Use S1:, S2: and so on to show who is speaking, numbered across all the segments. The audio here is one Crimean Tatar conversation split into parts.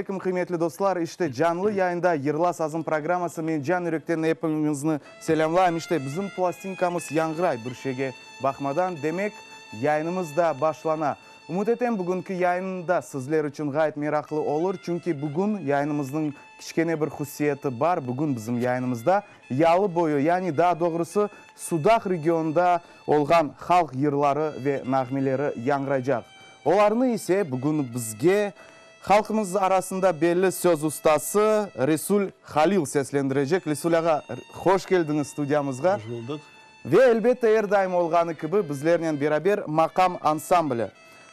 S1: aleyküm, qıymetli dostlar! İşte, canlı yayında Yırla sazım programması. Men can yürekten epiñizni selâmlayım. İşte, bizim plastinkamız yañğıray bir şeyge baqmadan. Demek, yayınımız da başlana. Ümüt etem, bugünki yayın da sizler içün ğayet meraqlı olur, çünki bugün yayınımıznıñ kiçkene bir hususiyeti bar. Bugün bizim yayınımızda Yalı boyu, yani daa doğrusı Sudaq regionında olğan halq yırları ve nağmeleri yañğıraycaq. Olarnı ise bugün bizge halqımız arasında belli söz ustası Resul Halil seslendirecek. Resul ağa, hoş keldiñiz studiyamızğa.
S2: Hoş buldıq.
S1: Ve elbette er daim olğanı kibi bizlernen beraber Maqam ansambli.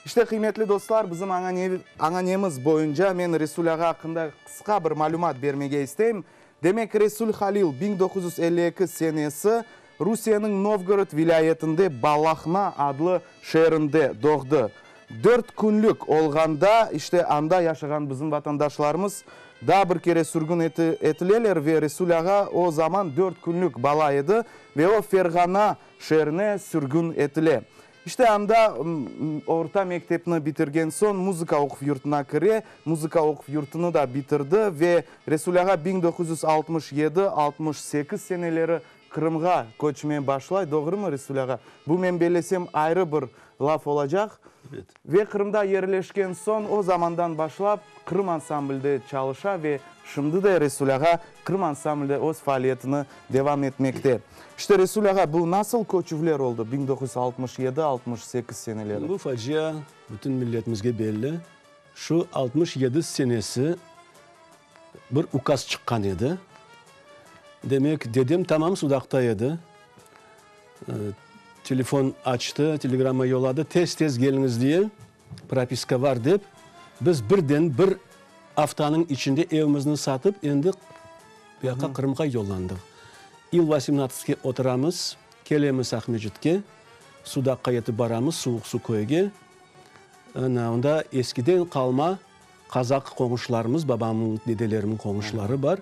S1: İşte, qıymetli dostlar, bizim añanemiz boyunca men Resul ağa aqqında qısqa bir malümat bermege isteyim. Demek, Resul Halil 1952 senesi Rusiyeniñ Novgorod vilâyetinde Balahna adlı şeerinde doğdı. Dört künlük olğanda, işte, anda yaşağan bizim vatandaşlarımız daa bir kere sürgün etileler ve Resul ağa o zaman dört künlük bala edi ve o Ferğana şeerine sürgün etile. İşte, anda orta mektepni bitirgen soñ muzıka oquv yurtuna kire, muzıka oquv yurtunı da bitirdi ve Resul ağa 1967-68 seneleri Qırımğa köçmeye başlay, doğrumı, Resul ağa? Bu, men bellesem, ayrı bir laf olacaq.
S2: Evet.
S1: Ve Qırımda yerleşken soñ, o zamandan başlap, Qırım ansamblde çalışa ve şimdi de Resul ağa Qırım ansamblde öz faaliyetini devam etmekte. İşte, Resul ağa, bu nasıl köçüvler oldı 1967-68 seneleri?
S2: Bu facia bütün milletimizge belli. Şu 67 senesi bir ukaz çıqqan edi. Demek, dedem tamam Sudaqta edi. Telefon açtı, telegramma yolladı, tez-tez keliñiz diye, propiska bar dep. Biz birden bir aftanıñ içinde evimizni satıp, endi bu yaqqa Qırımğa yollandıq. İl vosemnadtsıtke oturamız, kelemiz Aqmescitke, Sudaqqa yetip baramız, Suvuq Su köyge. Ana, onda eskiden qalma Qazaq qoñuşlarımız, babamnıñ, dedelerimiñ qoñuşları bar.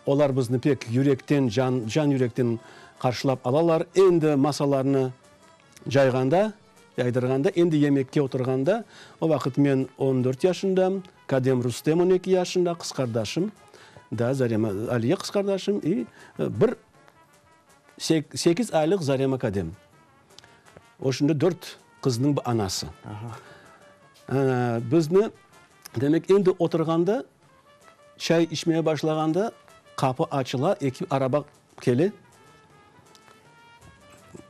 S2: Olar bizni pek yürekten, can, can yürekten qarşılap alalar. Endi masalarnı cayğanda, yaydırğanda, endi yemekke oturğanda, o vaqıt men on dört yaşındam, kadem Rustem on eki yaşında, qız qardaşım, da, Zarema, Aliye qız qardaşım i bir sekiz aylıq Zarema kadem. O şimdi dört qıznıñ anası. Bizni, demek, endi oturğanda, çay içmeye başlağanda qapı açıla, eki araba kele.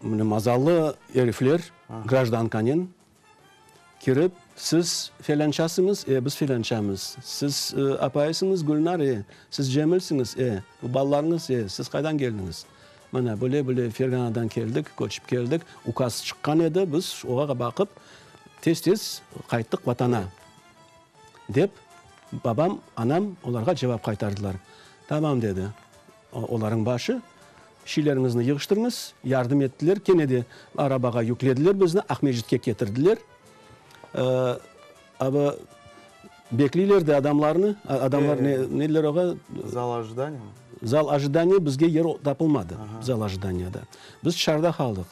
S2: Mazallı erifler grajdankanen kirip, siz felânçasıñız, e, biz felânçamız, siz apayısıñız Gülnar, e, siz Cemilsiñiz, e, bu balalarıñız, e, siz qaydan keldiñiz? Mana, böyle-böyle Ferganadan keldik, köçip keldik, ukaz çıqqan edi, biz oğa baqıp, tez-tez qayttıq Vatana, dep, babam, anam olarğa cevap qaytardılar. Tamam, dedi olarıñ başı, şiyleriñizni yığıştırıñız, yardım ettiler, kene de arabağa yüklediler bizni, Aqmescitke ketirdiler. Aba, bekleyler de adamlarnı, adamlar ne, ne deyler oğa?
S1: Zal ojidaniya mı?
S2: Zal ojidaniya bizge yer tapılmadı, zal ojidaniyada. Biz tışarıda qaldıq.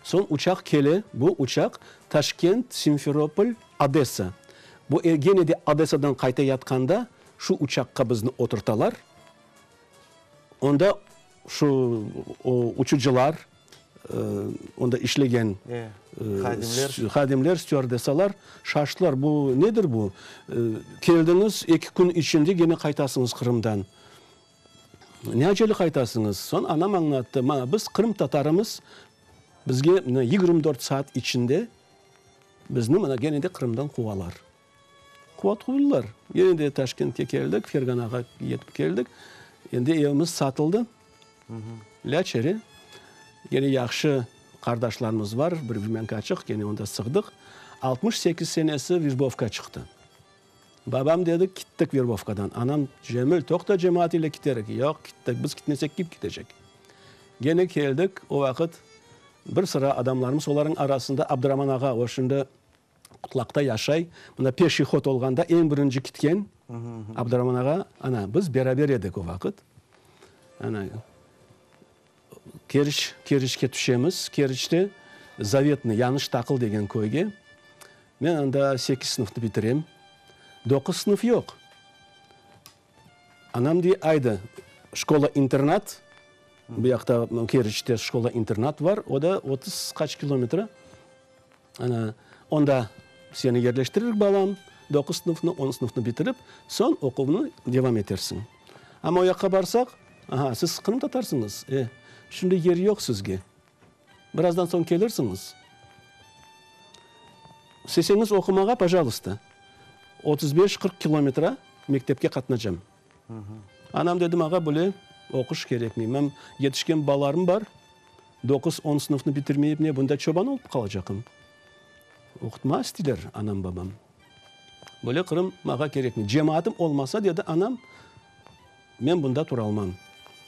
S2: Soñ uçaq kele, bu uçaq Taşkent, Simferopol, Odessa. Bu gene de Odessadan qayta yatqanda şu uçaqqa bizni oturtalar. Onda şu uçucılar, onda işlegen
S1: hadimler,
S2: hadimler, stüardessalar şaştılar, bu nedir bu? Keldiñiz, eki kün içinde gene qaytasıñız Qırımdan. Ne acele qaytasıñız? Soñ anam añlattı, mana biz qırımtatarımız, bizge mına 24 saat içinde bizni mına gene de Qırımdan quvalar. Quvat quvdılar. Gene de Taşkentke keldik, Ferganağa yetip keldik. Endi evimiz satıldı. Lâçare, gene yahşı qardaşlarımız bar, bir vremânkaçıq, gene onda sığdıq. 68 senesi verbovka çıqtı. Babam dedi, kittik verbovkadan. Anam, Cemil, toqta, cemaat ile kiterik. Yoq, kittik, biz kitmesek, kim kitecek? Gene keldik, o vaqıt bir sıra adamlarımız, olarnıñ arasında Abduraman ağa, o şimdi Qutlaqta yaşay. Mında peşihod olğanda eñ birinci kitken Abduraman ağa, ana, biz beraber edik o vaqıt. Ana, Keriç, Keriçke tüşemiz. Keriçte Zavetnıy, Yanış Taqıl degen köyge. Men anda sekiz sınıfnı bitirem. Doquz sınıf yoq. Anam dey, Aydı, şkola-internat, bu yaqta Keriçte şkola-internat var, o da 30 qaç kilometre. Ana, onda seni yerleştiririk, balam, doquz sınıfnı, on sınıfnı bitirip, soñ oquvnı devam etersiñ. Amma o yaqqa barsaq, aha, siz qırımtatarsıñız, e, şimdi yer yoq sizge. Birazdan soñ kelirsiñiz. İsteseñiz oqumağa, pajalısta. 35, 40 kilometra mektepke qatnacam. Anam dedi, mağa böyle oquş kerekmey. Men yetişken balalarım bar, doquz, on sınıfnı bitirmeyip ne, bunda çoban olıp qalacaqım. Oqutma isteyler anam, babam. Böyle Qırım mağa kerekmey. Cemaatım olmasa, dedi anam, men bunda turalmam.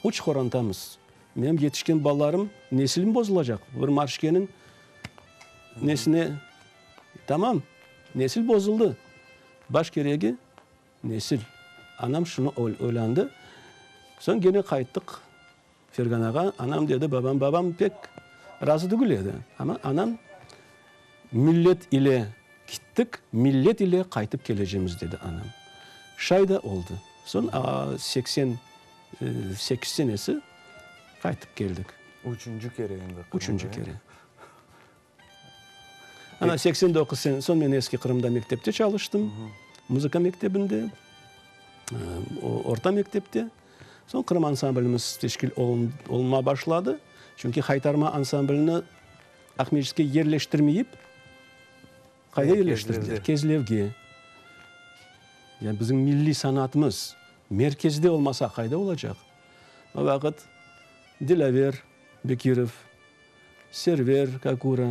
S2: Üç qorantamız. Menim yetişken balalarım, nesilim bozulacaq. Bir marşkeniñ nesine, tamam, nesil bozuldı. Baş keregi, Nesil. Anam şunı oylandı. Soñ kene qayttıq Ferganağa. Anam dedi, babam, babam pek razı tügül edi. Amma anam, millet ile kittik, millet ile qaytıp kelecemiz, dedi anam. Şay da oldı. Soñ 88 senesi qaytıp keldik.
S1: Üçünci kere endi.
S2: Üçünci kere. Ana, 89 sene soñ men Eski Qırımda mektepte çalıştım, muzıka mektebinde, orta mektepte. Soñ Qırım ansamblimiz teşkil olunma başladı. Çünki Haytarma ansamblini Aqmescitke yerleştirmeyip, qayda yerleştirdiler? Kezlevge. Yani bizim milliy sanatımız merkezde olmasa, qayda olacaq? O vaqıt Dilâver Bekirov, Server Kakura,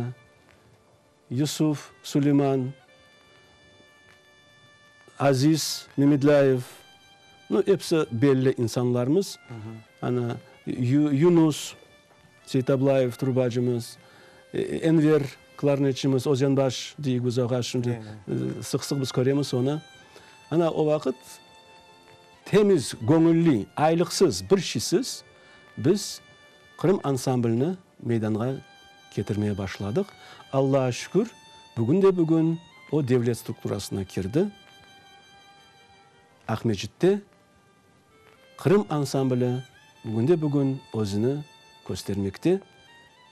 S2: Yusuf Suleyman, Aziz Memedlâyev, nu, episi belli insanlarımız. Ana, Yunus Seytablayev trubacımız, Enver klarnetçimiz, Özenbaş deyik biz oğa şimdi, sıq-sıq biz köremiz onı. Ana, o vaqıt temiz, göñülli, aylıqsız, bir şeysiz biz Qırım ansamblini meydanğa ketirmeye başladıq. Allağa şükür, bugün de bugün o devlet strukturasına kirdi. Aqmescitte Qırım ansambli bugün de bugün özüni köstermekte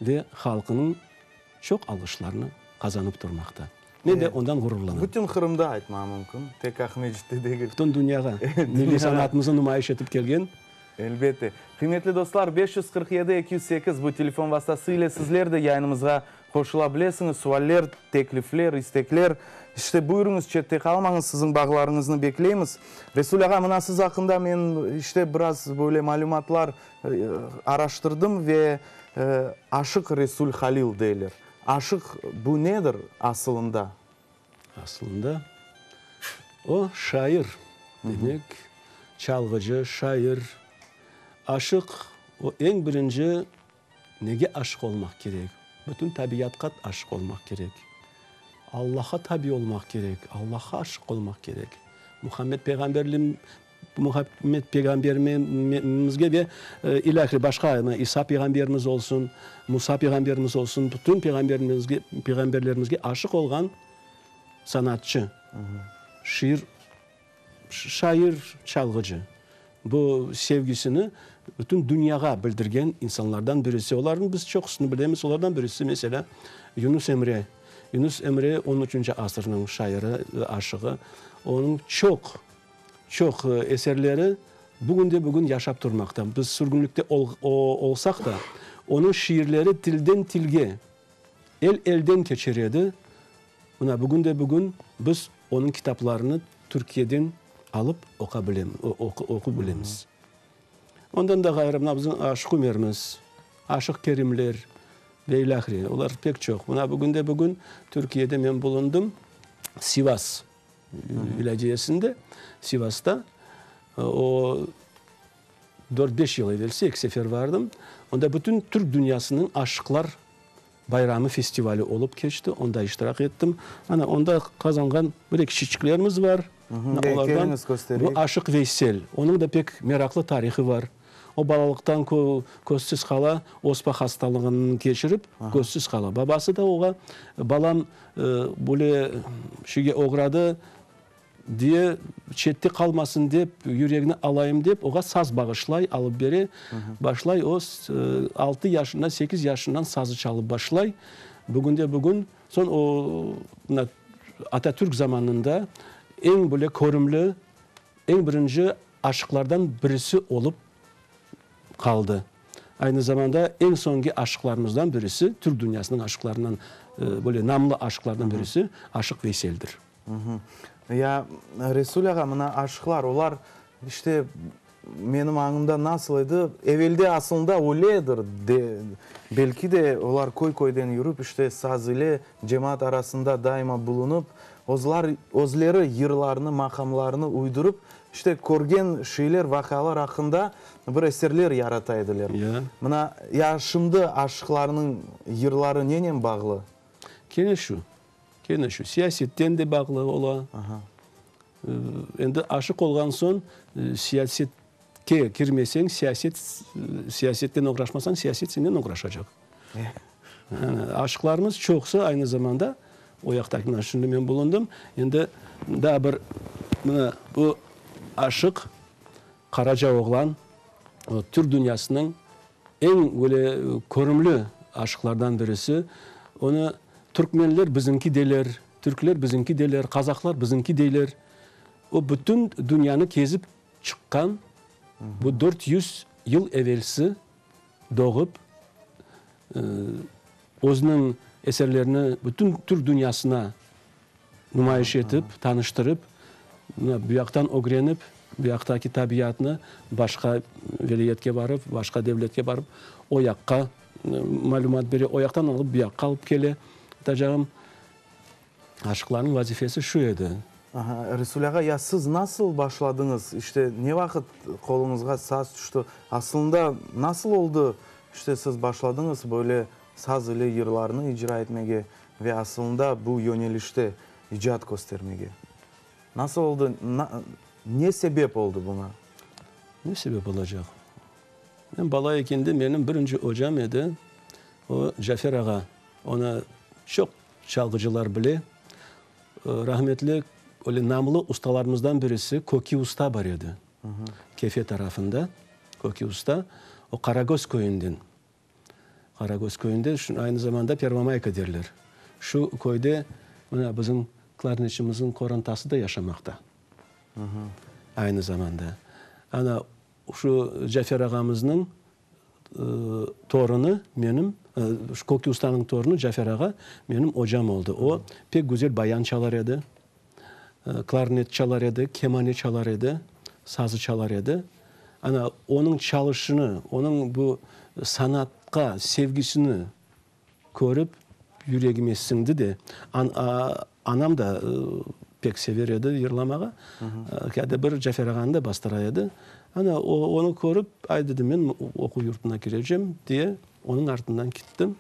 S2: ve halqınıñ çoq alğışlarını qazanıp turmaqta. Men de ondan ğururlanam.
S1: Bütün Qırımda aytmağa mümkün, tek Aqmescitte degil.
S2: Bütün dünyağa milliy sanatımıznı numayış etip kelgen.
S1: Elbette. Qıymetli dostlar, 547 208 bu telefon vastası ile sizler de yayınımızğa qoşula bilesiñiz. Sualler, teklifler, istekler. İşte, buyurıñız, çette qalmañız, siziñ bağlarıñıznı bekleymiz. Resul ağa, mına siz aqqında men, işte, biraz böyle malümatlar araştırdım ve Aşıq Resul Halil deyler. Aşıq bu nedir asılında?
S2: Asılında o, şair, demek, çalğıcı, şair. Aşıq, o, eñ birinci nege aşıq olmaq kerek? Bütün tabiatqa aşıq olmaq kerek. Allahqa tabi olmaq kerek, Allahqa aşıq olmaq kerek. Muhammed peyğamberli Muhammed peyğamberimizge ve ilâhre başqa, İsa peyğamberimiz olsun, Musa peyğamberimiz olsun, bütün peyğamberimizge, peyğamberlerimizge aşıq olğan sanatçı, şiir, şair, çalğıcı. Bu sevgisini bütün dünyağa bildirgen insanlardan birisi. Olarnıñ biz çoqusını bilemiz. Olardan birisi, meselâ, Yunus Emre. Yunus Emre on üçünci asırnıñ şairi ve aşığı. Onıñ çoq Çoq eserleri bugünde-bugün yaşap turmaqta. Biz sürgünlikte olsaq da, onıñ şiirleri tilden tilge, el elden keçer edi. Mına bugünde-bugün biz onıñ kitaplarını Türkiyeden alıp oqup bilemiz. Ondan da ğayrı, mına bizim Aşıq Ümerimiz, Aşıq Kerimler ve ilâhre, olar pek çoq. Mına bugünde-bugün Türkiyede men bulundım, Sivas vilâyetinde, Sivasta, o, dört-beş yıl evelsi eki sefer vardım. Onda bütün türk dünyasınıñ aşıqlar bayramı festivali olıp keçti, onda iştirak ettim. Ana, onda qazanğan bir-eki çiçiklerimiz bar. Olardan bu Aşıq Veysel, onıñ da pek meraqlı tarihı bar. O balalıqtan közsüz qala, ospa hastalığını keçirip, közsüz qala. Babası da oğa, balam, böyle şeyge oğradı, Diye, çette qalmasın dep, yüregini alayım dep, oğa saz bağışlay, alıp bere başlay. O, altı yaşından, sekiz yaşından sazı çalıp başlay. Bugünde-bugün, soñ o, mına, Atatürk zamanında eñ böyle körümli, eñ birinci aşıqlardan birisi olıp qaldı. Aynı zamanda eñ soñki aşıqlarımızdan birisi, türk dünyasınıñ aşıqlarından, böyle namlı aşıqlardan birisi Aşıq Veyseldir.
S1: Ya, Resul ağa, mına aşıqlar, olar, işte, menim añımda nasıl edi, evelde asılında öyledir, de, belki de olar köy-köyden yürip, işte, saz ile cemaat arasında daima bulunıp, ozlar, özleri yırlarnı, maqamlarnı uydurıp, işte, körgen şeyler, vaqialar aqqında bir eserler yarata ediler.
S2: Ya.
S1: Mına, ya şimdi aşıqlarnıñ yırları nenen bağlı?
S2: Kene şu. Kene şu, siyasetten de bağlı ola. Endi aşıq olğan soñ, siyasetke kirmeseñ, siyaset, siyasetten oğraşmasañ, siyaset senen oğraşacaq. Aşıqlarımız çoqusı aynı zamanda o yaqtaki, mına şimdi men bulundım, endi daa bir mına bu aşıq Qaraca oğlan, o türk dünyasınıñ eñ böyle körümli aşıqlardan birisi. Onı türkmenler bizimki deyler, türkler bizimki deyler, qazahlar bizimki deyler. O bütün dünyanı kezip çıqqan, bu 400 yıl evelsi doğıp, özüniñ eserlerini bütün türk dünyasına numayış etip, tanıştırıp, mına bu yaqtan ögrenip, bu yaqtaki tabiatnı başqa vilâyetke barıp, başqa devletke barıp, o yaqqa malümat bere, o yaqtan alıp bu yaqqa alıp kele. Aytacağım, aşıqlarnıñ vazifesi şu edi.
S1: Aha, Resul ağa, ya siz nasıl başladıñız? İşte, ne vaqıt qoluñızğa saz tüşti? Aslında, nasıl oldı, işte, siz başladıñız böyle saz ile yırlarnı icra etmege ve asılında bu yönelişte icat köstermege? Nasıl oldı, ne sebep oldı buña?
S2: Ne sebep olacaq? Men bala ekende menim birinci ocam edi, o Cafer ağa. Onı çoq çalğıcılar bile. Rahmetli, öyle namlı ustalarımızdan birisi Köki usta bar edi, Kefe tarafında, Köki usta, o Qaragöz köyünden. Qaragöz köyünde, aynı zamanda Pervomayka derler. Şu köyde mına bizim klarnetçimizniñ qorantası da yaşamaqta. Aynı zamanda. Ana, şu Cafer ağamıznıñ torunı menim, şu Köki ustanıñ torunı Cafer ağa menim ocam oldı. O, pek güzel bayan çalar edi, klarnet çalar edi, kemane çalar edi, sazı çalar edi. Ana, onıñ çalışını, onıñ bu sanatqa sevgisini körip, yüregime siñdi de. Anam da pek sever edi yırlamağa. Kâde bir Cafer ağanı da bastıra edi. Ana, onı körip, ay, dedim, men oquv yurtuna kirecem, diye, onıñ artından kittim.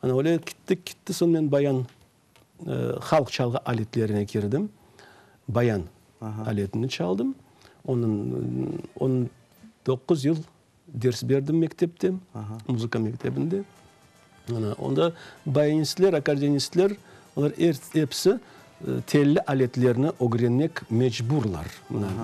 S2: Ana, öyle kittik, kitti, soñ men bayan halq çalğı aletlerine kirdim. Bayan aletini çaldım. Onıñ 19 yıl ders berdim mektepte, muzıka mektebinde. Ana, onda bayanistler, akkordeonistler, olar episi telli aletlerni ögrenmek mecburlar.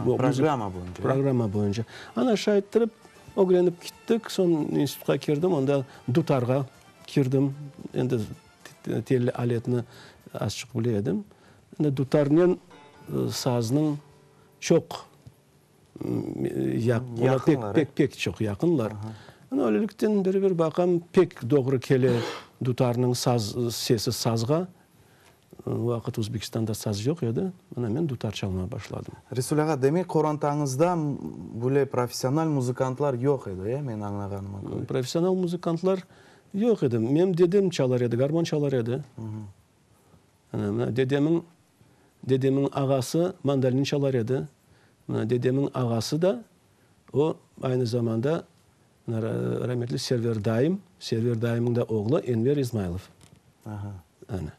S1: Programma boyunca.
S2: Programma boyunca. Ana, şay ettirip, ögrenip kittik. Soñ institutqa kirdim, onda dutarğa kirdim. Endi telli aletni azçıq bile edim. Endi dutarnen saznıñ çoq yaqınlar, pek, pek çoq yaqınlar. Ana öylelikten beri bir baqam, pek doğru kele dutarnıñ saz, sesi sazğa. O vaqıt Özbekistanda saz yoq edi. Ana men dutar çalmağa başladım.
S1: Resul ağa, demek qorantañızda böyle professional muzıkantlar yoq edi, e, men añlağanıma köre?
S2: Professional muzıkantlar yoq edi. Menim dedem çalar edi, garmon çalar edi. Ana, mına dedemiñ, dedemiñ ağası mandolin çalar edi. Mına dedemiñ ağası da, o, aynı zamanda, mına rametli Server dayım, Server dayımıñ da oğlu Enver İzmaylov.
S1: Aha.
S2: Ana.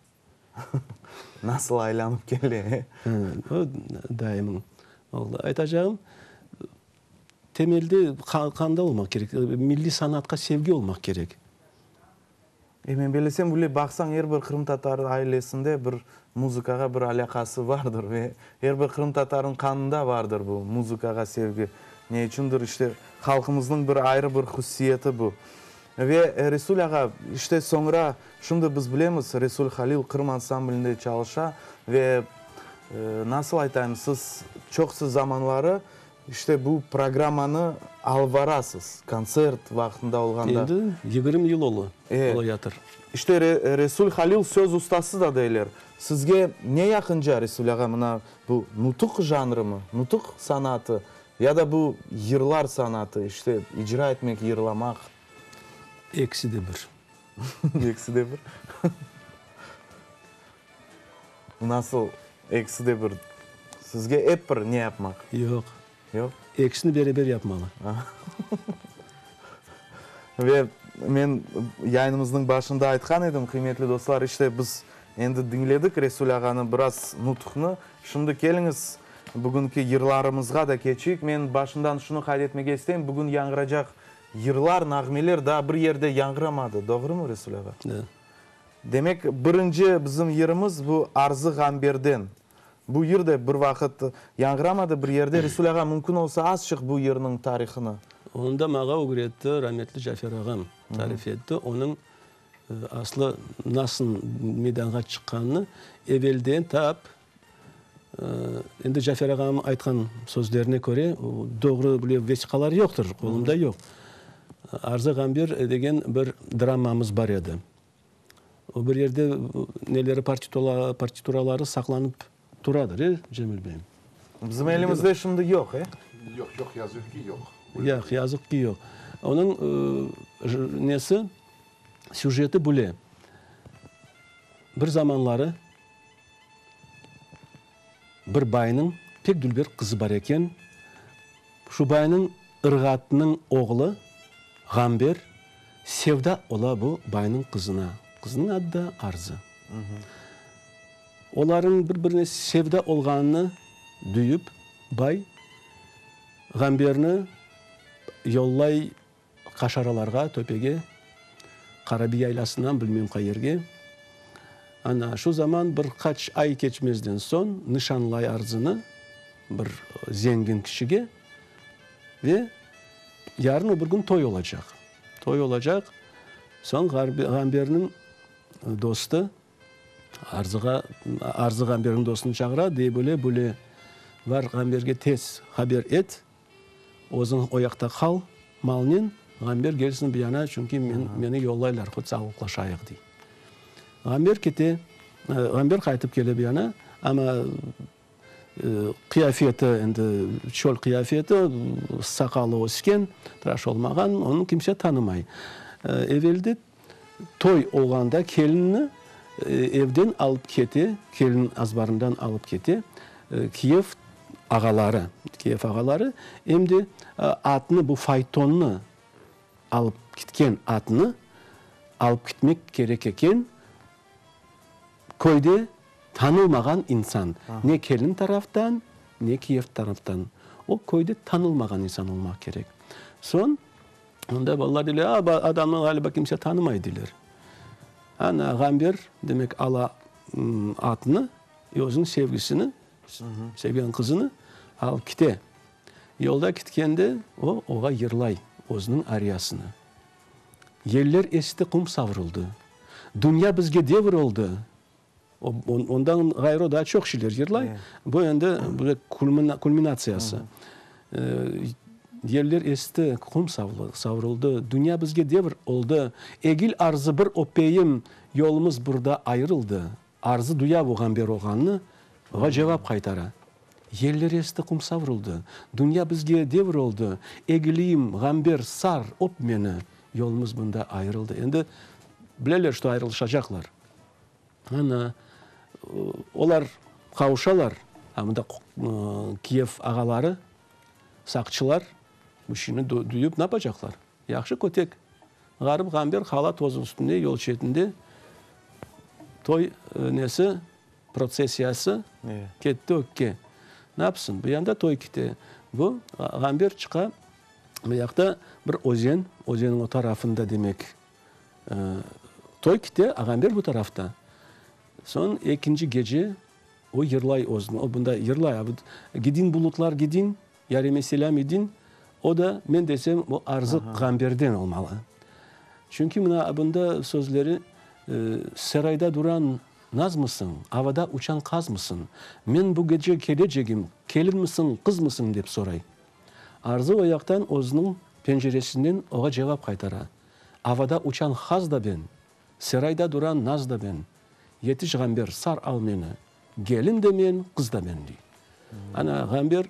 S1: Nasıl aylanıp kele, e?
S2: O, dayımıñ oğlu. Aytacağım, temelde qanda olmaq kerek, milliy sanatqa sevgi olmaq kerek.
S1: E, men bellesem, böyle baqsañ, er bir qırımtatar ailesinde bir muzıkağa bir alâqası vardır ve er bir qırımtatarnıñ qanında vardır bu muzıkağa sevgi. Ne içündir, işte, halqımıznıñ bir ayrı bir hususiyeti bu. Ve, Resul ağa, işte, soñra, şimdi biz bilemiz, Resul Halil Qırım ansamblinde çalışa ve, nasıl aytayım, siz çoqusı zamanları, İşte bu programmanı alıp barasız, kontsert vaqtında olğanda.
S2: Endi 20 yıl olı, olayatır.
S1: İşte Resul Halil söz ustası da deyler. Sizge ne yaqınca, Resul ağa, mına bu nutuq janrımı, nutuq sanatı ya da bu yırlar sanatı, işte icra etmek, yırlamaq?
S2: Ekisi de bir.
S1: Ekisi de bir. Nasıl ekisi de bir? Sizge ep bir ne yapmaq?
S2: Yoq.
S1: Yoq?
S2: Ekisini beraber yapmalı.
S1: Ve men yayınımıznıñ başında aytqan edim, qıymetli dostlar, işte biz endi diñledik Resul ağanı, biraz nutuqnı. Şimdi keliñiz, bugünki yırlarımızğa da keçeyik. Men başından şunı qayd etmege isteyim, bugün yañğıracaq yırlar, nağmeler daa bir yerde yañğıramadı. Doğrumı, Resul ağa?
S2: Da.
S1: Demek, birinci bizim yırımız bu Arzı Ğamberden. Bu yır da bir vaqıt yañğıramadı bir yerde. Resul ağa, mümkün olsa azçıq bu yırnıñ tarihını.
S2: Onı da maña ögretti rametli Cafer ağam, tarif etti. Onıñ aslı nasıl meydanğa çıqqanını evelden tap, endi Cafer ağam aytqan sözlerine köre, doğru bile vesiqalar yoqtır, qolumda yoq. Arzı Ğamber degen bir dramamız bar edi. O bir yerde neleri partituraları saqlanıp turadır, e, Cemil beyim?
S1: Bizim elimizde şimdi yoq, e?
S3: Yoq, yoq, yazıq ki, yoq.
S2: Yoq, yazıq ki, yoq. Onıñ nesi, süjeti böyle. Bir zamanları bir baynıñ pek dülber qızı bar eken. Şu baynıñ ırğatınıñ oğlu Ğamber sevda ola bu baynıñ qızına. Qızınıñ adı da Arzı. Olarıñ bir-birine sevda olğanını duyıp, bay Ğamberni yollay Qaşaralarğa, töpege, Qarabiy yaylasından bilmem qayerge. Ana, şu zaman bir qaç ay keçmezden soñ nişanlay Arzını bir zengin kişige ve yarın o bir kün toy olacaq. Toy olacaq, soñ Ğamberniñ dostu Arzığa, Arzı Ğamberniñ dostunı çağıra, dey böyle, böyle, Var Ğamberge tez haber et, Özüñ o yaqta qal, malnen, Ğamber kelsin bu yana, çünki men, meni yollaylar, hot sağlıqlaşayıq, dey. Ğamber kete, Ğamber qaytıp kele bu yana, amma qıyafeti endi çöl qıyafeti, saqalı ösken, tıraş olmağan, onı kimse tanımay. Evelde toy olğanda kelinni evden alıp kete, kelin azbarından alıp kete kiyev ağaları, kiyev ağaları, em de atnı, bu faytonnı alıp kitken atnı alıp kitmek kerek eken, köyde tanılmağan insan, ne kelin taraftan, ne kiyev taraftan, o köyde tanılmağan insan olmaq kerek. Soñ, Onda balalar deyler, a, adamnı ğaliba kimse tanımay, deyler. Ana, Ğamber, demek, ala atnı, özüniñ sevgisini, sevgen qızını alıp kite. Yolda kitkende o, oğa yırlay özüniñ ariyasını. Yeller esti, qum savruldı. Dünya bizge devr oldı. Ondan ğayrı o daa çoq şeyler yırlay. Bu endi kulminatsiyası. Yeller esti, qum savruldı, dünya bizge devr oldı. Egil arzı bir öpeyim, yolumız burda ayırıldı. Arzı duya bu ğamber olğanını, oğa cevap qaytara. Yeller esti, qum savruldı, dünya bizge devr oldı. Egiliyim, ğamber, sar, öp meni, yolumız bunda ayırıldı. Endi bileler, şto ayırılışacaqlar. Ana, olar qavuşalar, a mında kiyev ağaları, saqçılar bu şeyni duyıp napacaqlar? Yahşı kötek. Ğarip Ğamber qala tozun üstünde, yol çetinde toy nesi, protsessiyası ketti ögge. Napsın? Bu yanda toy kete. Bu, Ğamber çıqa, bu yaqta bir özen, özenniñ o tarafında demek. Toy kite, a Ğamber bu tarafta. Soñ ekinci gece o yırlay özüni, o bunda yırlay, a bu Gidin bulutlar gidin, yarime selâm idin, o da, men desem, o Arzı Ğamberden olmalı. Çünki mına bunda sözleri, Serayda duran nazmısıñ, avada uçan qazmısıñ, men bu gece kelecegim, kelinmisiñ, qızmısıñ, dep soray. Arzı o yaqtan özüniñ penceresinden oğa cevap qaytara, Avada uçan haz da ben, Serayda duran naz da ben, Yetiş Ğamber, sar al meni, Gelin de men, qız da men, dey. Ana, Ğamber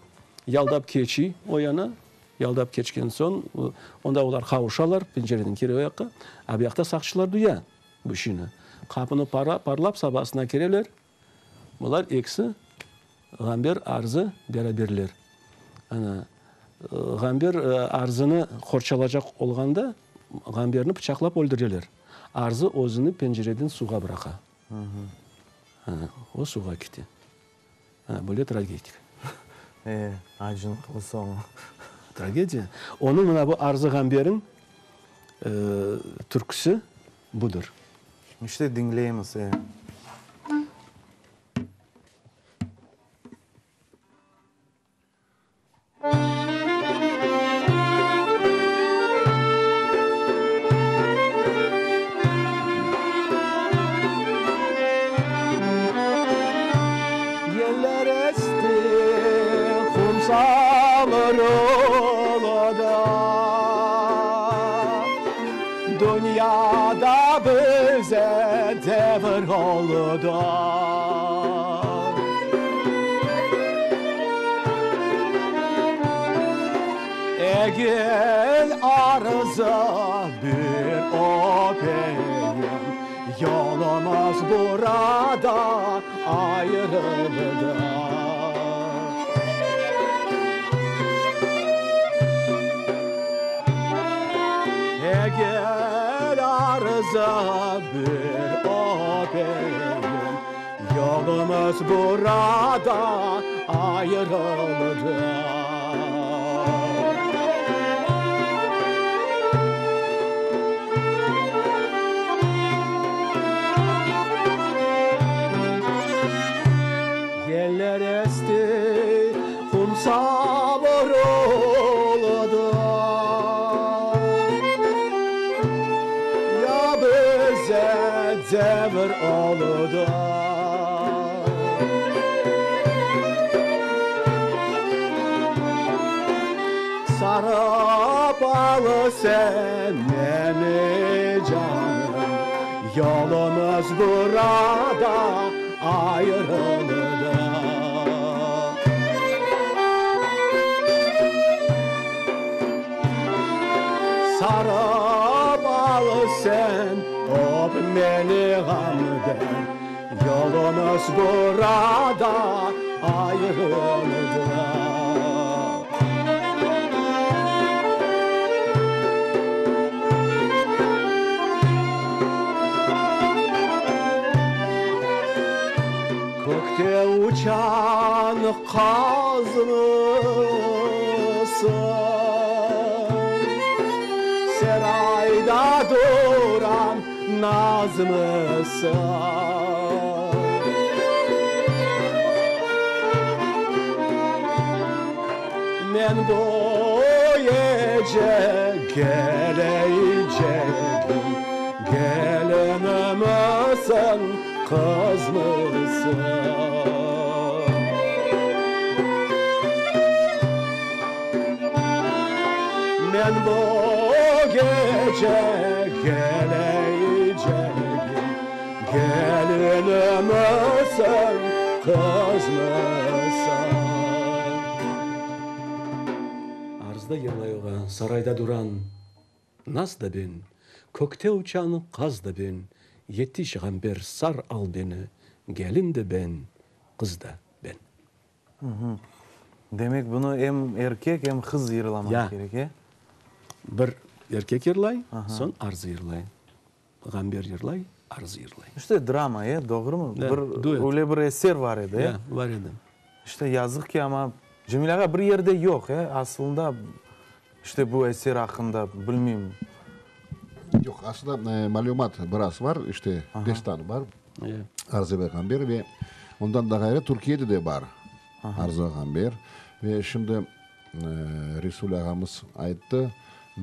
S2: yaldap keçiy o yana, yaldap keçken soñ, onda olar qavuşalar, pencereden kire o yaqqa, a bu yaqta saqçılar duya bu işini. Qapını parlap sabasına kireler, Bular ekisi, Ğamber, Arzı beraberler. Ana, Ğamber Arzını qorçalacaq olğanda, Ğamberni pıçaqlap öldüreler. Arzı özüni pencereden suvğa bıraqa. Ana, o suvğa kete. Ana, böyle tragedik.
S1: E, acınıqlı soñu.
S2: Tragediya. Onıñ mına bu Arzı Ğamberniñ türküsi budır.
S1: İşte diñleymiz, e.
S2: Yeller esti, qumsal oludı. Dünyada bize devir oldı. Egil arzı bir öpeyim, Yolumız burada ayrıldı. Egil arzı bir öpeyim, Yolumız burada ayrıldı. Yeller esti, qum savuruldı. Ya bize devir oldı. Sarıp al sen meni canım, Yolumız burada ayrıldı. Sarıp al sen, öp meni ğamden, Yolumız burada ayrıldı. Kökte uçan qazmısıñ, Serayda duran nazmısıñ? Men bu gece keleycegim, Kelinimsiñ, qızmısıñ? Men bu gece keleycegim, Kelinimsiñ, qızmısıñ? Arzda yırlay oğa sarayda duran Naz da ben, kökte uçan qaz da ben, Yetiş, Ğamber, sar al beni, Gelin de ben, qız da ben.
S1: Demek, bunı em erkek, em qız yırlamaq kerek, e?
S2: Bir erkek yırlay, soñ Arzı yırlay. Ğamber yırlay, Arzı yırlay.
S1: İşte, drama, e, doğrumı?
S2: Da, duet.
S1: Bir, öyle bir eser bar edi, e?
S2: Ya, bar edi.
S1: İşte, yazıq ki, amma Cemil ağa bir yerde yoq, e, aslında, işte bu eser aqqında bilmeyim.
S3: Yoq, aslında malümat biraz var, işte, destan bar, Arzı ve Ğamber ve ondan da ğayrı Türkiyede de bar Arzı Ğamber. Ve şimdi Resul ağamız ayttı,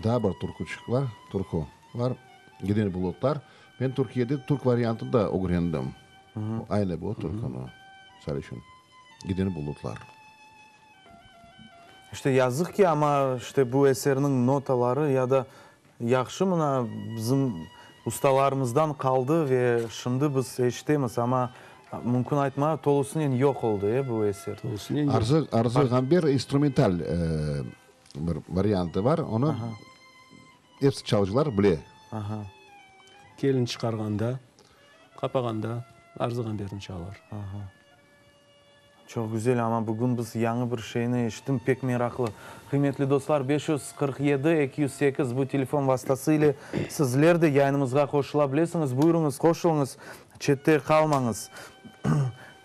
S3: daa bir türküçik var, türkü var, Giden bulutlar. Men Türkiyede türk variantını da ögrendim. Aynı bu türküni, misal içün, Giden bulutlar.
S1: İşte yazıq ki, amma işte bu eserniñ notaları ya da yahşı mına bizim ustalarımızdan qaldı ve şimdi biz eşitemiz, amma mümkün aytmağa tolusınen yoq oldı, e, bu eser.
S2: Tolusınen yoq.
S3: Arzı, Arzı Ğamber instrumental bir variantı bar, onı episi çalıcılar bile.
S1: Aha.
S2: Kelin çıqarğanda, qapağanda Arzı Ğamberni çalar.
S1: Aha. Çoq güzel, amma bugün biz yañı bir şeyni eşittim, pek meraqlı. Qıymetli dostlar, 547 208 bu telefon vastası ile sizler de yayınımızğa qoşula bilesiñiz. Buyurıñız, qoşulıñız, çette qalmañız.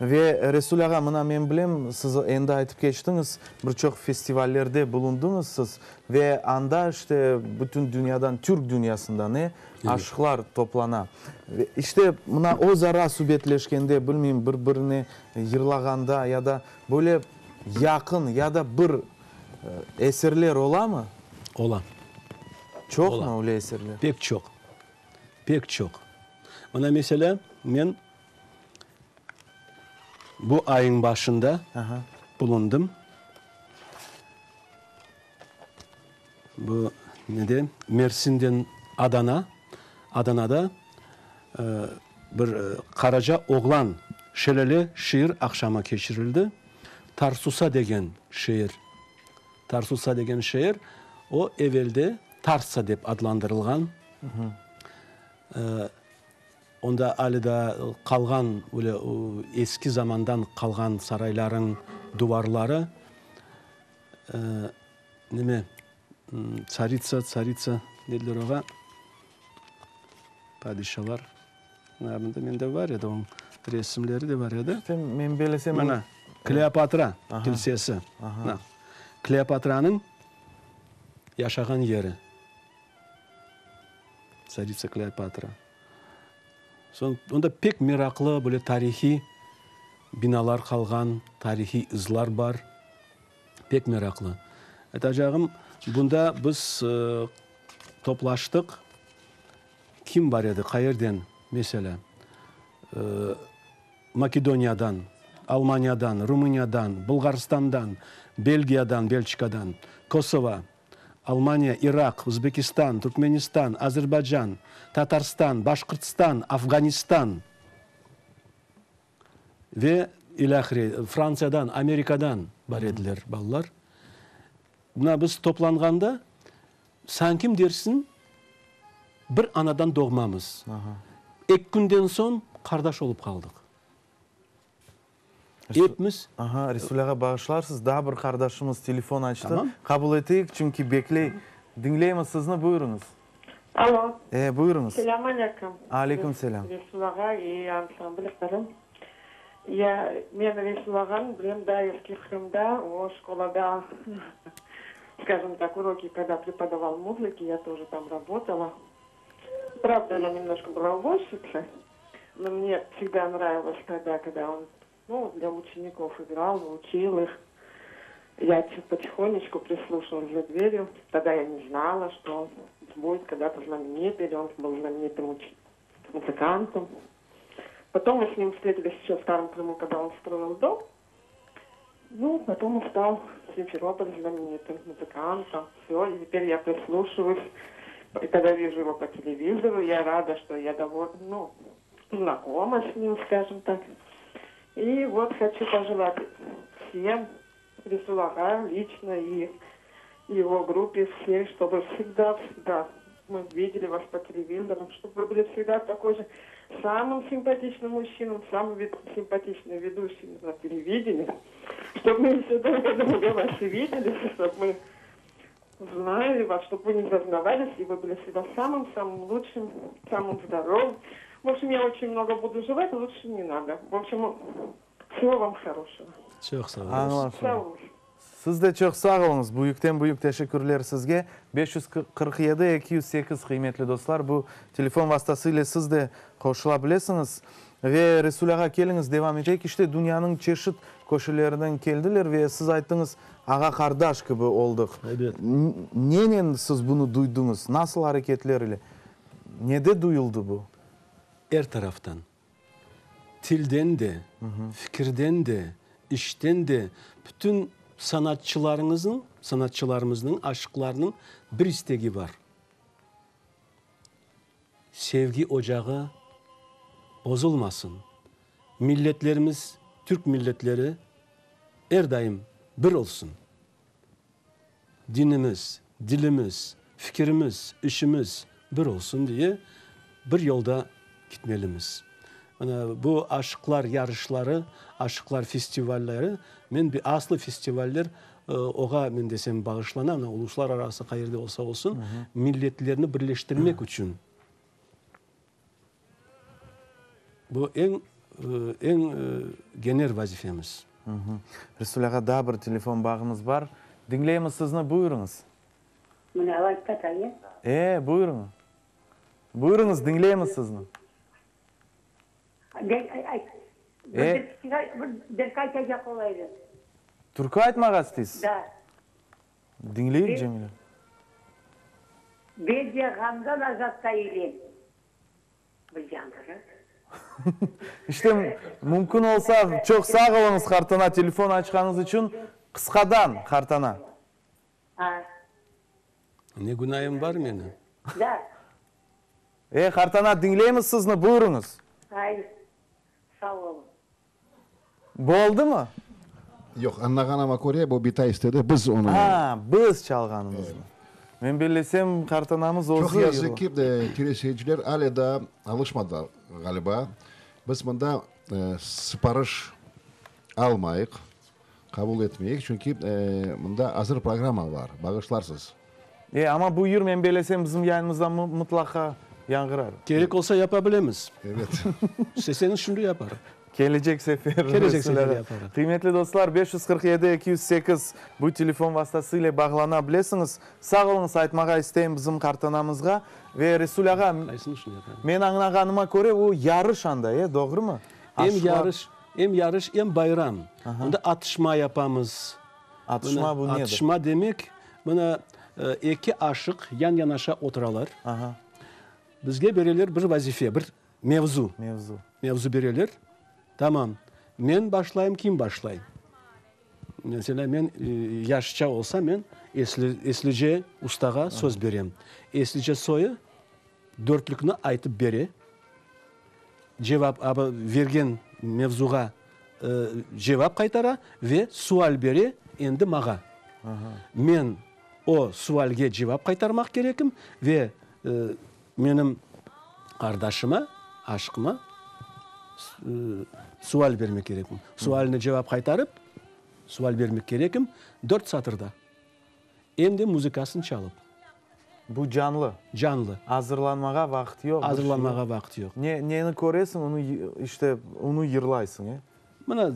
S1: Ve Resul ağa, mına men bilem, siz endi aytıp keçtiñiz, bir çoq festivallerde bulundıñız siz ve anda işte bütün dünyadan, türk dünyasından, e, Aşıqlar toplana. Ve işte, mına öz ara subetleşkende, bilmeyim, bir-birine yırlağanda ya da böyle yaqın ya da bir eserler olamı?
S2: Ola.
S1: Çoqmı öyle eserler?
S2: Pek çoq. Pek çoq. Mına, meselâ, men bu ayıñ başında bulundım. Bu nede, Mersinden Adana, Adanada bir Qaraca oğlan şelale şiir aqşamı keçirildi. Tarsusa degen şeer, Tarsusa degen şeer, o evelde Tarsa dep adlandırılğan. Onda ale daa qalğan, öyle eski zamandan qalğan saraylarıñ duvarları. Neme, tsaritsa, tsaritsa dediler oğa, padişalar. Mına, mında mende bar edi, onıñ resimleri de bar edi.
S1: İşte, men belesem.
S2: Mına, Kleopatra kilsesi. Mına, Kleopatranıñ yaşağan yeri. Tsaritsa Kleopatra. Soñ, onda pek meraqlı böyle tarihiy binalar qalğan, tarihiy izlar bar. Pek meraqlı. Aytacağım, bunda biz toplaştıq, kim bar edi, qayerden, meselâ, Makedoniyadan, Almaniyadan, Rumıniyadan, Bulğarstandan, Belgiyadan, Belçikadan, Kosovo, Almaniya, İraq, Özbekistan, Türkmenistan, Azerbaycan, Tatarstan, Başqırtstan, Afğanistan ve ilâhre, Frantsiyadan, Amerikadan bar ediler balalar. Mına biz toplanğanda, sankim dersiñ, bir anadan doğmamız. Eki künden soñ qardaş olıp qaldıq. Epimiz.
S1: Aha, Resul ağa, bağışlarsız, daa bir qardaşımız telefon açtı. Tamam. Qabul eteyik, çünki bekley. Diñleymiz sizni, buyurıñız.
S4: Alo.
S1: E, buyurıñız.
S4: Selâm aleyküm.
S1: Aleyküm selâm.
S4: Resul ağa i ansambl Qırım. Ya, men Resul ağanı bilem daa eski Qırımda, o şkolada, skajom tak, uroki kogda prepodaval muzıki, ya тоже tam rabotala. Pravda, ya nemnojko byla ubорщица. Но мне всегда нравилось тогда, когда он, ну, для учеников играл, учил их. Я потихонечку прислушивалась за дверью. Тогда я не знала, что он будет когда-то знаменитый, или он был знаменитым уч- музыкантом. Потом мы с ним встретились еще в Старом Крыму, когда он строил дом. Ну, потом он стал в Симферополе знаменитым музыкантом. Все, и теперь я прислушиваюсь. И когда вижу его по телевизору, я рада, что я довольна, ну, знакома с ним, скажем так. И вот хочу пожелать всем, Ресул ağa лично и его группе всей, чтобы всегда-всегда мы видели вас по телевизору, чтобы вы были всегда такой же самым симпатичным мужчином, самым симпатичным ведущим на телевидении, чтобы мы все долго-долго вас видели, чтобы мы знали вас, чтобы вы не зазнавались, и вы были всегда самым-самым лучшим, самым здоровым. В общем, я очень много буду желать, лучше не надо. В общем, всего вам хорошего.
S2: Çoq sağ oluñız.
S1: Añlaşıldı.
S4: Sağ oluñız.
S1: Siz de çoq sağ oluñız. Büyükten büyük teşekkürler sizge. 547 208 qıymetli dostlar, bu telefon vastası ile siz de qoşula bilesiñiz. Ve Resul ağa, keliñiz, devam eteyik. İşte, dünyanıñ çeşit köşelerinden keldiler ve siz ayttıñız, ağa-qardaş kibi oldıq.
S2: Ebet.
S1: Nenen siz bunı duydıñız? Nasıl areketler ile? Nede duyuldı bu?
S2: Er taraftan. Tilden de, fikirden de, işten de bütün sanatçılarıñıznıñ, sanatçılarımıznıñ, aşıqlarnıñ bir istegi bar. Sevgi ocağı bozulmasın. Milletlerimiz, türk milletleri er daim bir olsun. Dinimiz, dilimiz, fikirimiz, işimiz bir olsun diye bir yolda gitmelimiz. Mına bu aşıqlar yarışları, aşıqlar festivalleri, men bir aslı festivaller oğa, men desem, bağışlana, mına uluslararası qayerde olsa olsun, milletlerni birleştirmek içün. Bu eñ, eñ gener vazifemiz.
S1: Resul ağa, daa bir telefon bağımız bar. Diñleymiz sizni, buyurıñız.
S5: Mına, aytata, e?
S1: E, buyurıñ. Buyurıñız, diñleymiz sizni.
S5: E? Bir türkü aytacaq ola edim.
S1: Türkü aytmağa isteysiz?
S5: Da.
S1: Diñleyik, Cemile.
S5: Ben de ğamdan azat eylem. Bir yañğırı.
S1: İşte, mümkün olsa, çoq sağ oluñız, qartana, telefon açqanıñız içün. Qısqadan, qartana.
S5: A.
S2: Ne günayım bar menim?
S5: Da.
S1: E, qartana, diñleymiz sizni, buyurıñız.
S5: Ay, sağ oluñ.
S1: Boldımı?
S3: Yoq, añlağanıma köre, bu bitay istedi, biz onı.
S1: A, biz çalğanımıznı. Men bellesem, qartanamız özü
S3: Çoq yazıq ki, teleseyirciler ale daa alışmadılar, ğaliba. Biz mında sıparış almayıq, qabul etmeyik, çünki mında azır programma bar, bağışlarsız.
S1: E, amma bu yır, men bellesem, bizim yayınımızda mıtlaqa yañğırar.
S2: Kerek olsa yapa bilemiz.
S3: Evet.
S2: İsteseñiz şimdi yaparıq.
S1: Kelecek sefer.
S2: Kelecek sefer yaparıq.
S1: Qıymetli dostlar, 547 208 bu telefon vastası ile bağlana bilesiñiz. Sağ oluñız aytmağa isteyim bizim qartanamızğa. Ve Resul ağa, men añlağanıma köre, o yarış anda, e, doğrumı?
S2: Em yarış, em yarış, em bayram. Onda atışma yapamız.
S1: Atışma bu nedir?
S2: Atışma demek, mına, eki aşıq yan-yanaşa oturalar. Bizge bereler bir vazife, bir mevzu.
S1: Mevzu.
S2: Mevzu bereler. Tamam, men başlayım, kim başlay? Meselâ, men yaşça olsam, men esli, eslice ustağa söz berem. Eslice soyu dörtlükni aytıp bere. Cevap, bergen mevzuğa cevap qaytara ve sual bere endi mağa. Men o sualge cevap qaytarmaq kerekim ve menim qardaşıma, aşqıma sual bermek kerekim. Sualine cevap qaytarıp, sual bermek kerekim dört satırda. Em de muzıkasını çalıp.
S1: Bu canlı.
S2: Canlı.
S1: Azırlanmağa vaqıt yoq.
S2: Azırlanmağa vaqıt yoq.
S1: Ne, neni köresiñ, onı, işte, onı yırlaysıñ, e?
S2: Mına,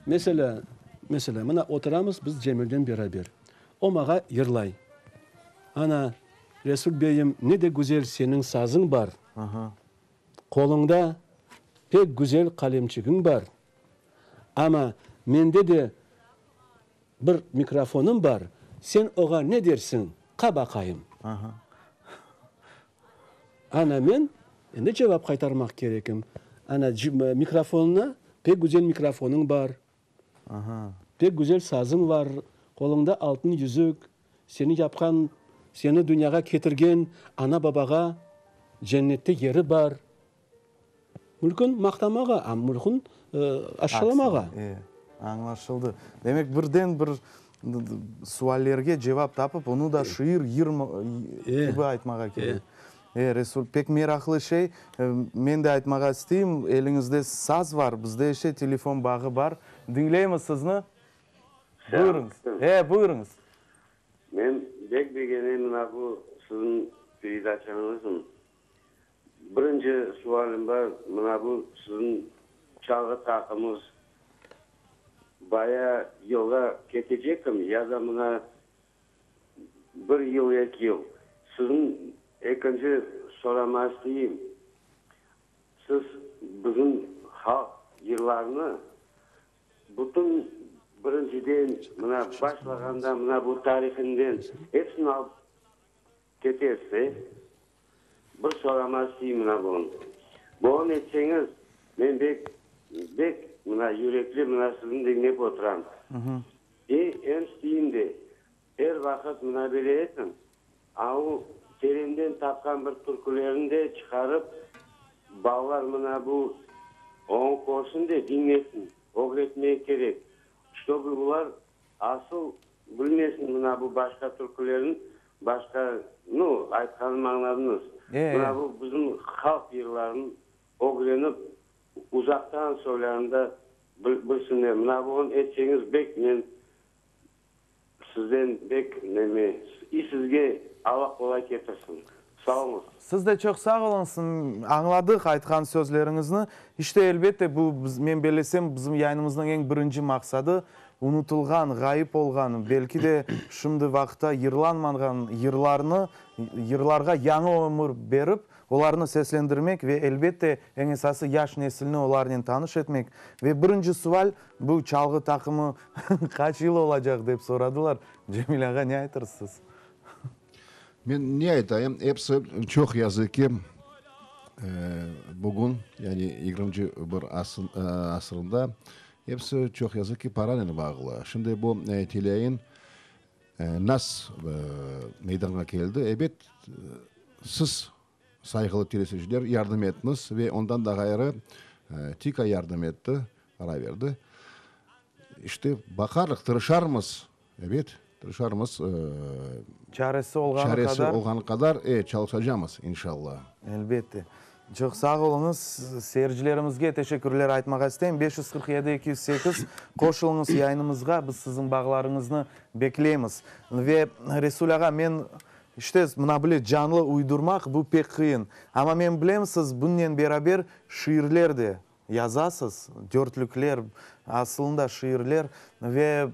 S2: meselâ, meselâ, mına oturamız biz Cemilden beraber. O mağa yırlay. Ana, Resul beyim, ne de güzel seniñ sazıñ bar.
S1: Aha.
S2: Qoluñda pek güzel qalemçigiñ bar. Amma mende de Bir mikrofonım bar, sen oğa ne dersiñ, qa baqayım. Ana men endi cevap qaytarmaq kerekim. Ana, mikrofonına, pek güzel mikrofonıñ bar, pek güzel sazıñ var, qoluñda altın yüzük, seni yapqan, seni dünyağa ketirgen ana-babağa cennette yeri bar. Mülkün maqtamağa, a mülkün aşşalamağa.
S1: E, añlaşıldı. Demek, birden bir suallerge cevap tapıp, onı da şiir, yır kibi aytmağa kerek. E, Resul, pek meraqlı şey. Men de aytmağa isteyim, eliñizde saz var, bizde ise telefon bağı bar. Diñleymiz sizni. Buyurıñız. E, buyurıñız.
S6: Men bek begenem mına bu siziñ peredaçañıznı. Birinci sualim bar, mına bu siziñ çalğı taqımız. Baya yılğa ketecekim ya da mına bir yıl, eki yıl. Siziñ ekinci sorama isteyim, siz bizim halq yırlarını bütün birinciden mına başlağanda mına bu tarihinden hepsini alıp ketesiz, e? Bir sorama isteyim mına bunı. Bunı etseñiz, men bek, bek mına yürekli mına sizni diñlep oturam. E, em isteyim de, er vaqıt mına böyle etiñ, avu terenden tapqan bir türkülerini de çıqarıp, balalar mına bu oñı körsin de diñlesin, ögretmege kerek, ştobu olar asıl bilmesin mına bu başqa türkülerin, başqa, nu, aytqanımı añladıñız, mına bu bizim halq yırların ögrenip, uzaqtan soylarında bilsinler. Mına bugun etseñiz bek men sizden bek neme, i sizge Alla qolay ketirsin. Sağ oluñız.
S1: Siz de çoq sağ oluñız. Añladıq aytqan sözleriñizni. İşte, elbette, bu, men bellesem, bizim yayınımıznıñ eñ birinci maqsadı, unutılğan, ğayıp olğan, belki de şimdi vaqıtta yırlanmağan yırlarnı, yırlarğa yañı ömür berip, Olarnı seslendirmek ve, elbette, eñ esası yaş nesilni olarnen tanış etmek. Ve birinci sual, bu çalğı taqımı qaç yıl olacaq, dep soradılar. Cemil ağa, ne aytırsız?
S3: Men ne aytayım, episi çoq yazıq ki, bugün, yani yigirminci bir asırında episi çoq yazıq ki, paranen bağlı. Şimdi bu teleyayın Nas meydanğa keldi. Ebet, siz, sayğılı teleseyirciler, yardım ettiñiz ve ondan da ğayrı TİKA yardım etti, para berdi. İşte, baqarıq, tırışarmız, ebet, tırışarmız.
S1: Çaresi olğanı qadar.
S3: Çaresi olğanı qadar, e, çalışacamız, inşallah.
S1: Elbette. Çoq sağ oluñız. Seyircilerimizge teşekkürler aytmağa isteyim. 547 208 qoşulıñız yayınımızğa, biz siziñ bağlarıñıznı bekleymiz. Ve Resul ağa, men, işte, mına bile canlı uydurmaq, bu pek qıyın. Amma men bilem, siz bunnen beraber şiirler de yazasız, dörtlükler, asılında şiirler ve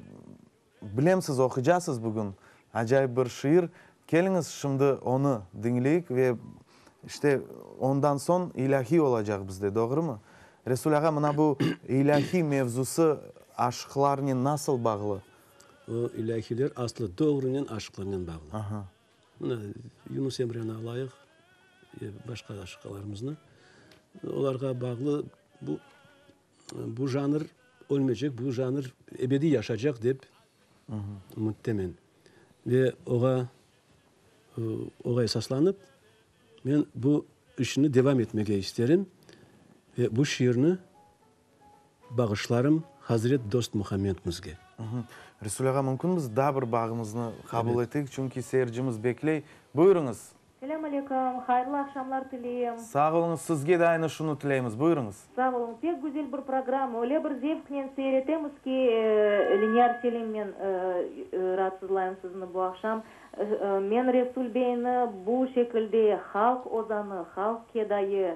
S1: Bilem siz oquycasız bugün acayip bir şiir. Keliñiz şimdi onı diñleyik ve işte ondan soñ ilâhiy olacaq bizde, doğrumı? Resul ağa, mına bu ilâhiy mevzusı aşıqlarnen nasıl bağlı?
S2: O ilâhiyler aslı doğrunen aşıqlarnen bağlı.
S1: Aha.
S2: Mına Yunus Emreni alayıq, başqa aşıqlarımıznı. Olarğa bağlı bu Bu janr ölmeycek, bu janr ebediy yaşaycaq dep ümüttemen. Ve oğa, oğa esaslanıp, men bu işni devam etmege isterim ve bu şiirni bağışlarım Hazret Dost Muhammedmizge.
S1: Resul ağa, mümkün biz daa bir bağımıznı qabul eteyik, çünki seyircimiz bekley. Buyurıñız.
S7: Selâm aleyküm, hayırlı aqşamlar tileyim.
S1: Sağ oluñız, sizge de aynı şunı tileymiz. Buyurıñız.
S7: Sağ oluñ, pek güzel bir programma, öyle bir zevqnen seyretemiz ki, Leniyar Selimnen raatsızlayım sizni bu aqşam. Men Resul beyni bu şekilde halq ozanı, halq kedayı,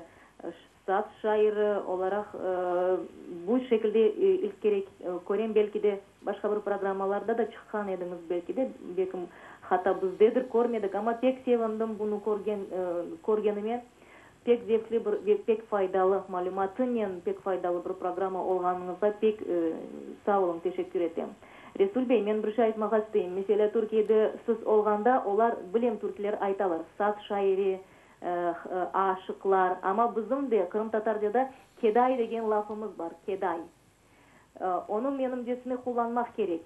S7: saz şairi olaraq bu şekilde ilk kere körem, belki de Başqa bir programmalarda da çıqqan ediñiz belki de, belkim hata bizdedir, körmedik, amma pek sevindim bunı körgen körgenime. Pek zevkli bir ve pek faydalı malümatınen pek faydalı bir programma olğanıñızğa pek sağ oluñ, teşekkür etem. Resul bey, men bir şey aytmağa isteyim. Meselâ, Türkiyede siz olğanda, olar, bilem türkler aytalar, saz şairi, aşıqlar, amma bizim de qırımtatarcada keday degen lafımız bar, keday. Onı menimcesine qullanmaq kerek.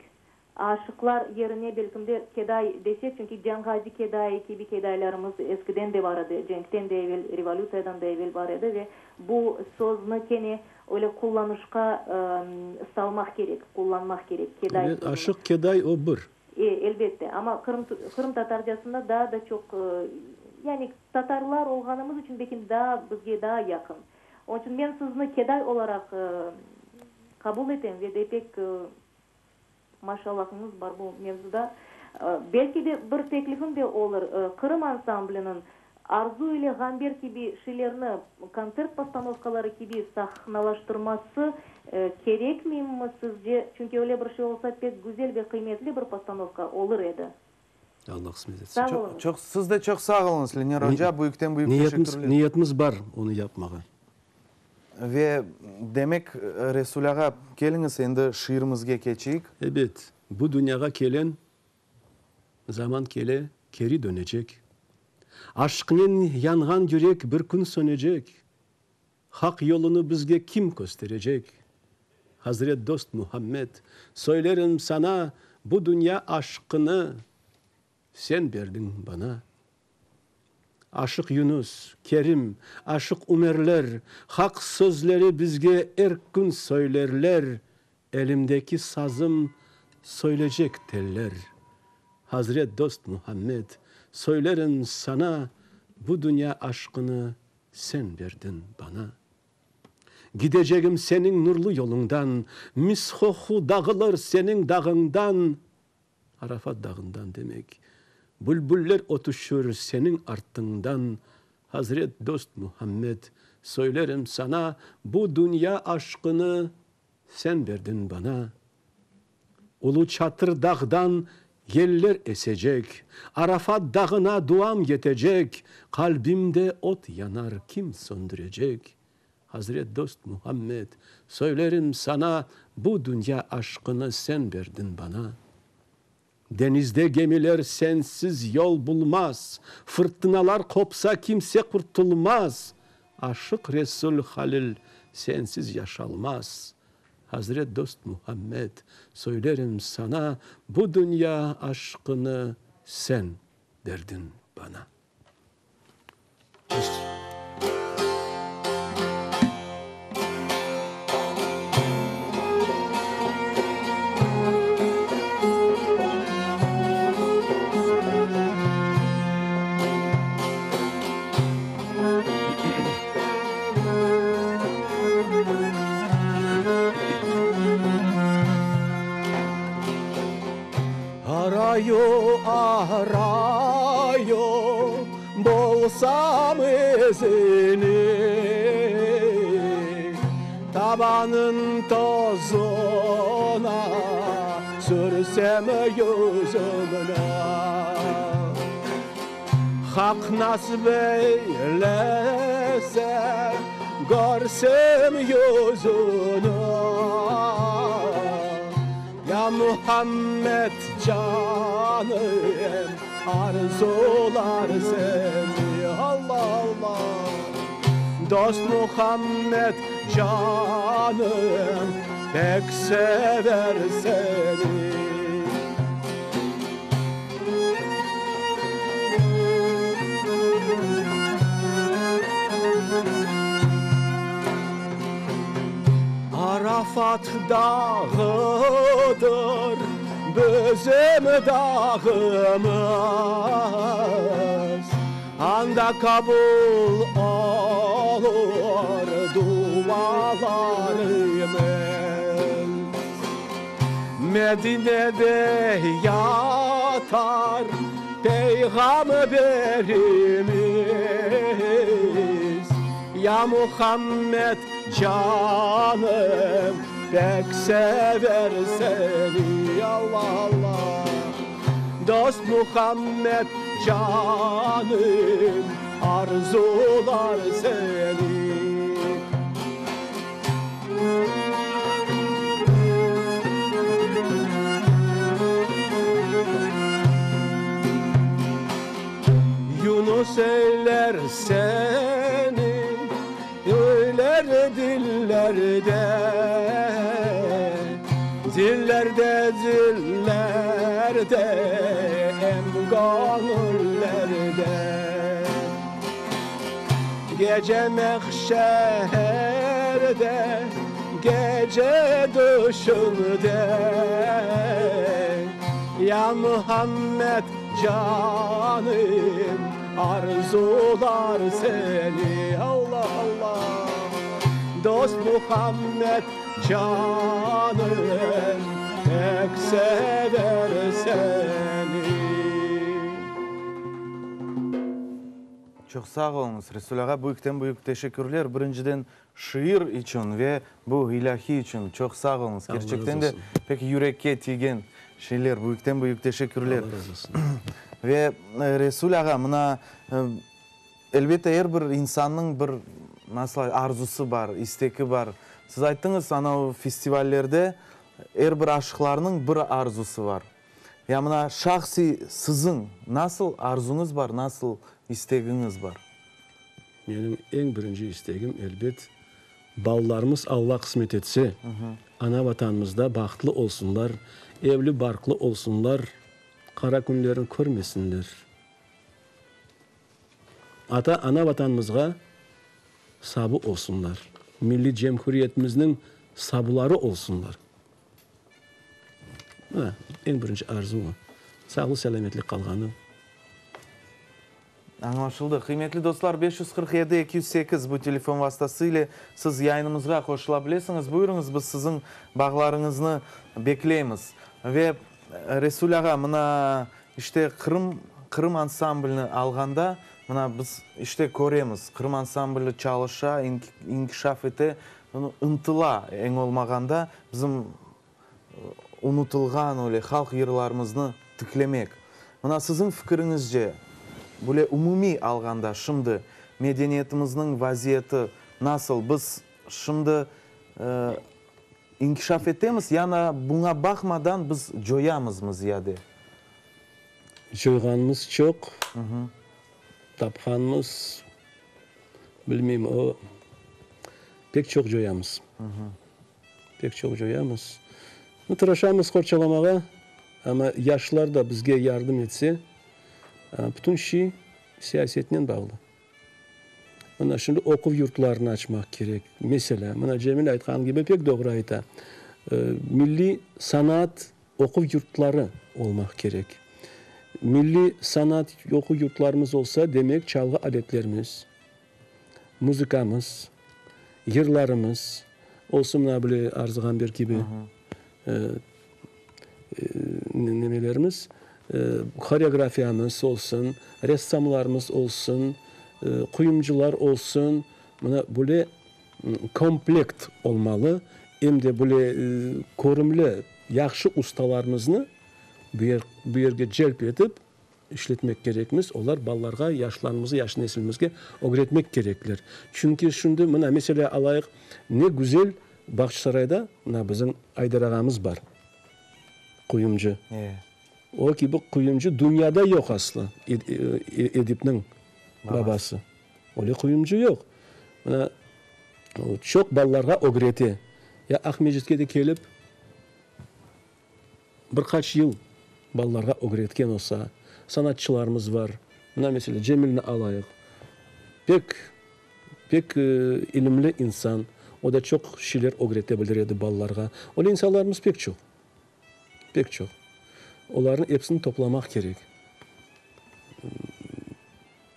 S7: Aşıqlar yerine belkim de keday desek, çünki Canğazi keday kibi kedaylarımız eskiden de bar edi, cenkten de evel, revolütsiyadan da evel bar edi ve bu sözni kene öyle qullanışqa salmaq kerek, qullanmaq kerek, keday
S2: sözüni. Aşıq, keday o bir.
S7: E, elbette. Amma qırım, qırımtatarcasında daa da çoq, yani tatarlar olğanımız içün belkim daa bizge daa yaqın. Onıñ içün men sizni keday olaraq qabul etem ve de pek maşallahıñız bar bu mevzuda. Belki de bir teklifim de olur, Qırım ansambliniñ. Arzu ile Ğamber kibi şilerni kontsert postanovkaları kibi sahnalaştırması kerekmiymi sizce? Çünki öyle bir şey olsa pek güzel ve qıymetli bir postanovka olur edi.
S2: Allah qısmet etsin.
S7: Sağ oluñız.
S1: Çoq, siz de çoq sağ oluñız, Lenur oca, büyükten büyük teşekkürler.
S2: Niyetimiz bar onı yapmağa.
S1: Ve, demek, Resul ağa, keliñiz endi şiirimizge keçeyik.
S2: Ebet, bu dünyağa kelen zaman kele, keri dönecek. Aşqnen yanğan yürek bir kün sönecek. Haq yolunı bizge kim kösterecek? Hazret dost Muhammed, söylerim saña, bu dünya aşqını sen berdiñ bana. Aşıq Yunus, Kerim, Aşıq Umerler Haq sözleri bizge er kün söylerler, Elimdeki sazım söylecek teller. Hazret dost Muhammed, söylerim saña, Bu dünya aşqını sen berdiñ bana. Gidecegim seniñ nurlu yoluñdan, Mis qoqu dağılır seniñ dağıñdan. Arafat dağından demek, Bülbuller ötüşür seniñ artıñdan, Hazret dost Muhammed, söylerim saña, Bu dünya aşqını sen berdiñ bana. Ulu Çatır dağdan yeller esecek, Arafat dağına duam yetecek, Qalbimde ot yanar, kim söndürecek? Hazret dost Muhammed, söylerim saña, Bu dünya aşqını sen berdiñ bana. Deñizde gemiler sensiz yol bulmaz, Fırtınalar qopsa kimse qurtulmaz, Aşıq Resul Halil sensiz yaşalmaz. Hazret dost Muhammed, söylerim saña, Bu dünya aşqını sen berdiñ bana. Arayo, arayo, bulsam izini, Tabanıñ tozuna sürsem yüzümni. Haq nasip eylese, körsem yüzüni. Ya Muhammed canım, arzular seni, Allah, Allah. Dost Muhammed canım, pek sever seni. Arafat dağıdır bizim dağımız, Anda qabul olur dualarımız. Medinede yatar Peyğamberimiz, Ya Muhammed canım, pek sever seni, Allah, Allah. Dost Muhammed canım, arzular seni. Yunus eyler seni, öyler dillerde, Dillerde, dillerde, em göñüllerde. Gece mehşerde, gece düşümde, Ya Muhammed canım, arzular seni, Allah, Allah. Dost Muhammed canım, pek sever seni.
S1: Çoq sağ oluñız, Resul ağa, büyükten-büyük teşekkürler, birinciden şiir içün ve bu ilâhi içün çoq sağ oluñız. Kerçekten de pek yürekke tiygen şeyler, büyükten-büyük teşekkürler.
S2: Allah razı olsun.
S1: Ve Resul ağa, mına, elbette, er bir insannıñ bir, nasıl arzusı bar, isteki bar. Siz ayttıñız, anavı festivallerde er bir aşıqlarnıñ bir arzusı bar. Ya mına şahsiy siziñ nasıl arzuñız bar, nasıl istegiñiz bar?
S2: Menim eñ birinci istegim, elbet, balalarımız Alla qısmet etse, ana Vatanımızda bahtlı olsunlar, evli-barqlı olsunlar, qara künlerni körmesinler. Ata, ana Vatanımızğa sabı olsunlar, milliy cemhuriyetimizniñ sabıları olsunlar. Mına, eñ birinci arzum o. Sağlı-selâmetli qalğanı.
S1: Añlaşıldı. Qıymetli dostlar, 547 208 bu telefon vastası ile siz yayınımızğa qoşula bilesiñiz. Buyurıñız, biz siziñ bağlarıñıznı bekleymiz. Ve, Resul ağa, mına, işte, Qırım, Qırım ansamblini alğanda, mına, biz, işte, köremiz, Qırım ansambli çalışa, inkişaf ete, ıntıla, eñ olmağanda, bizim unutılğan öyle halq yırlarımıznı tiklemek. Mına siziñ fikiriñizce, böyle umumiy alğanda şimdi medeniyetimizniñ vaziyeti nasıl? Biz şimdi inkişaf etemiz ya da buña baqmadan biz coyamızmı ziyade?
S2: Coyğanımız çoq, tapqanımız, bilmeyim, o, pek çoq coyamız. Pek çoq coyamız. Tırışamız qorçalamağa, amma yaşlar da bizge yardım etse, bütün şey siyasetnen bağlı. Mına şimdi oquv yurtlarını açmaq kerek. Meselâ, mına Cemil aytqanı kibi, pek doğru ayta, milliy sanat oquv yurtları olmaq kerek. Milliy sanat oquv yurtlarımız olsa, demek, çalğı aletlerimiz, muzıkamız, yırlarımız, olsun mına böyle Arzı Ğamber kibi nemelerimiz, horeografiyamız olsun, ressamlarımız olsun, quyumcılar olsun, mına böyle komplekt olmalı, em de böyle körümli, yahşı ustalarımıznı bu yerge celp etip, İşletmek kerekmiz, olar balalarğa, yaşlarımızğa, yaş neslimizge ögretmek kerekler. Çünki şimdi, mına, meselâ, alayıq, ne güzel Bağçasarayda, mına, bizim Aydar ağamız bar, quyumcı. O kibi quyumcı dünyada yoq aslı, Edipniñ babası. Öyle quyumcı yoq. Mına, çoq balalarğa ögrete. Ya Aqmescitke de kelip. Bir qaç yıl balalarğa ögretken olsa, sanatçılarımız var. Mına, meselâ, Cemilni alayıq. Pek, pek ilimli insan. O da çoq şeyler ögrete bilir edi balalarğa. Öyle insanlarımız pek çoq. Pek çoq. Olarnıñ episini toplamaq kerek.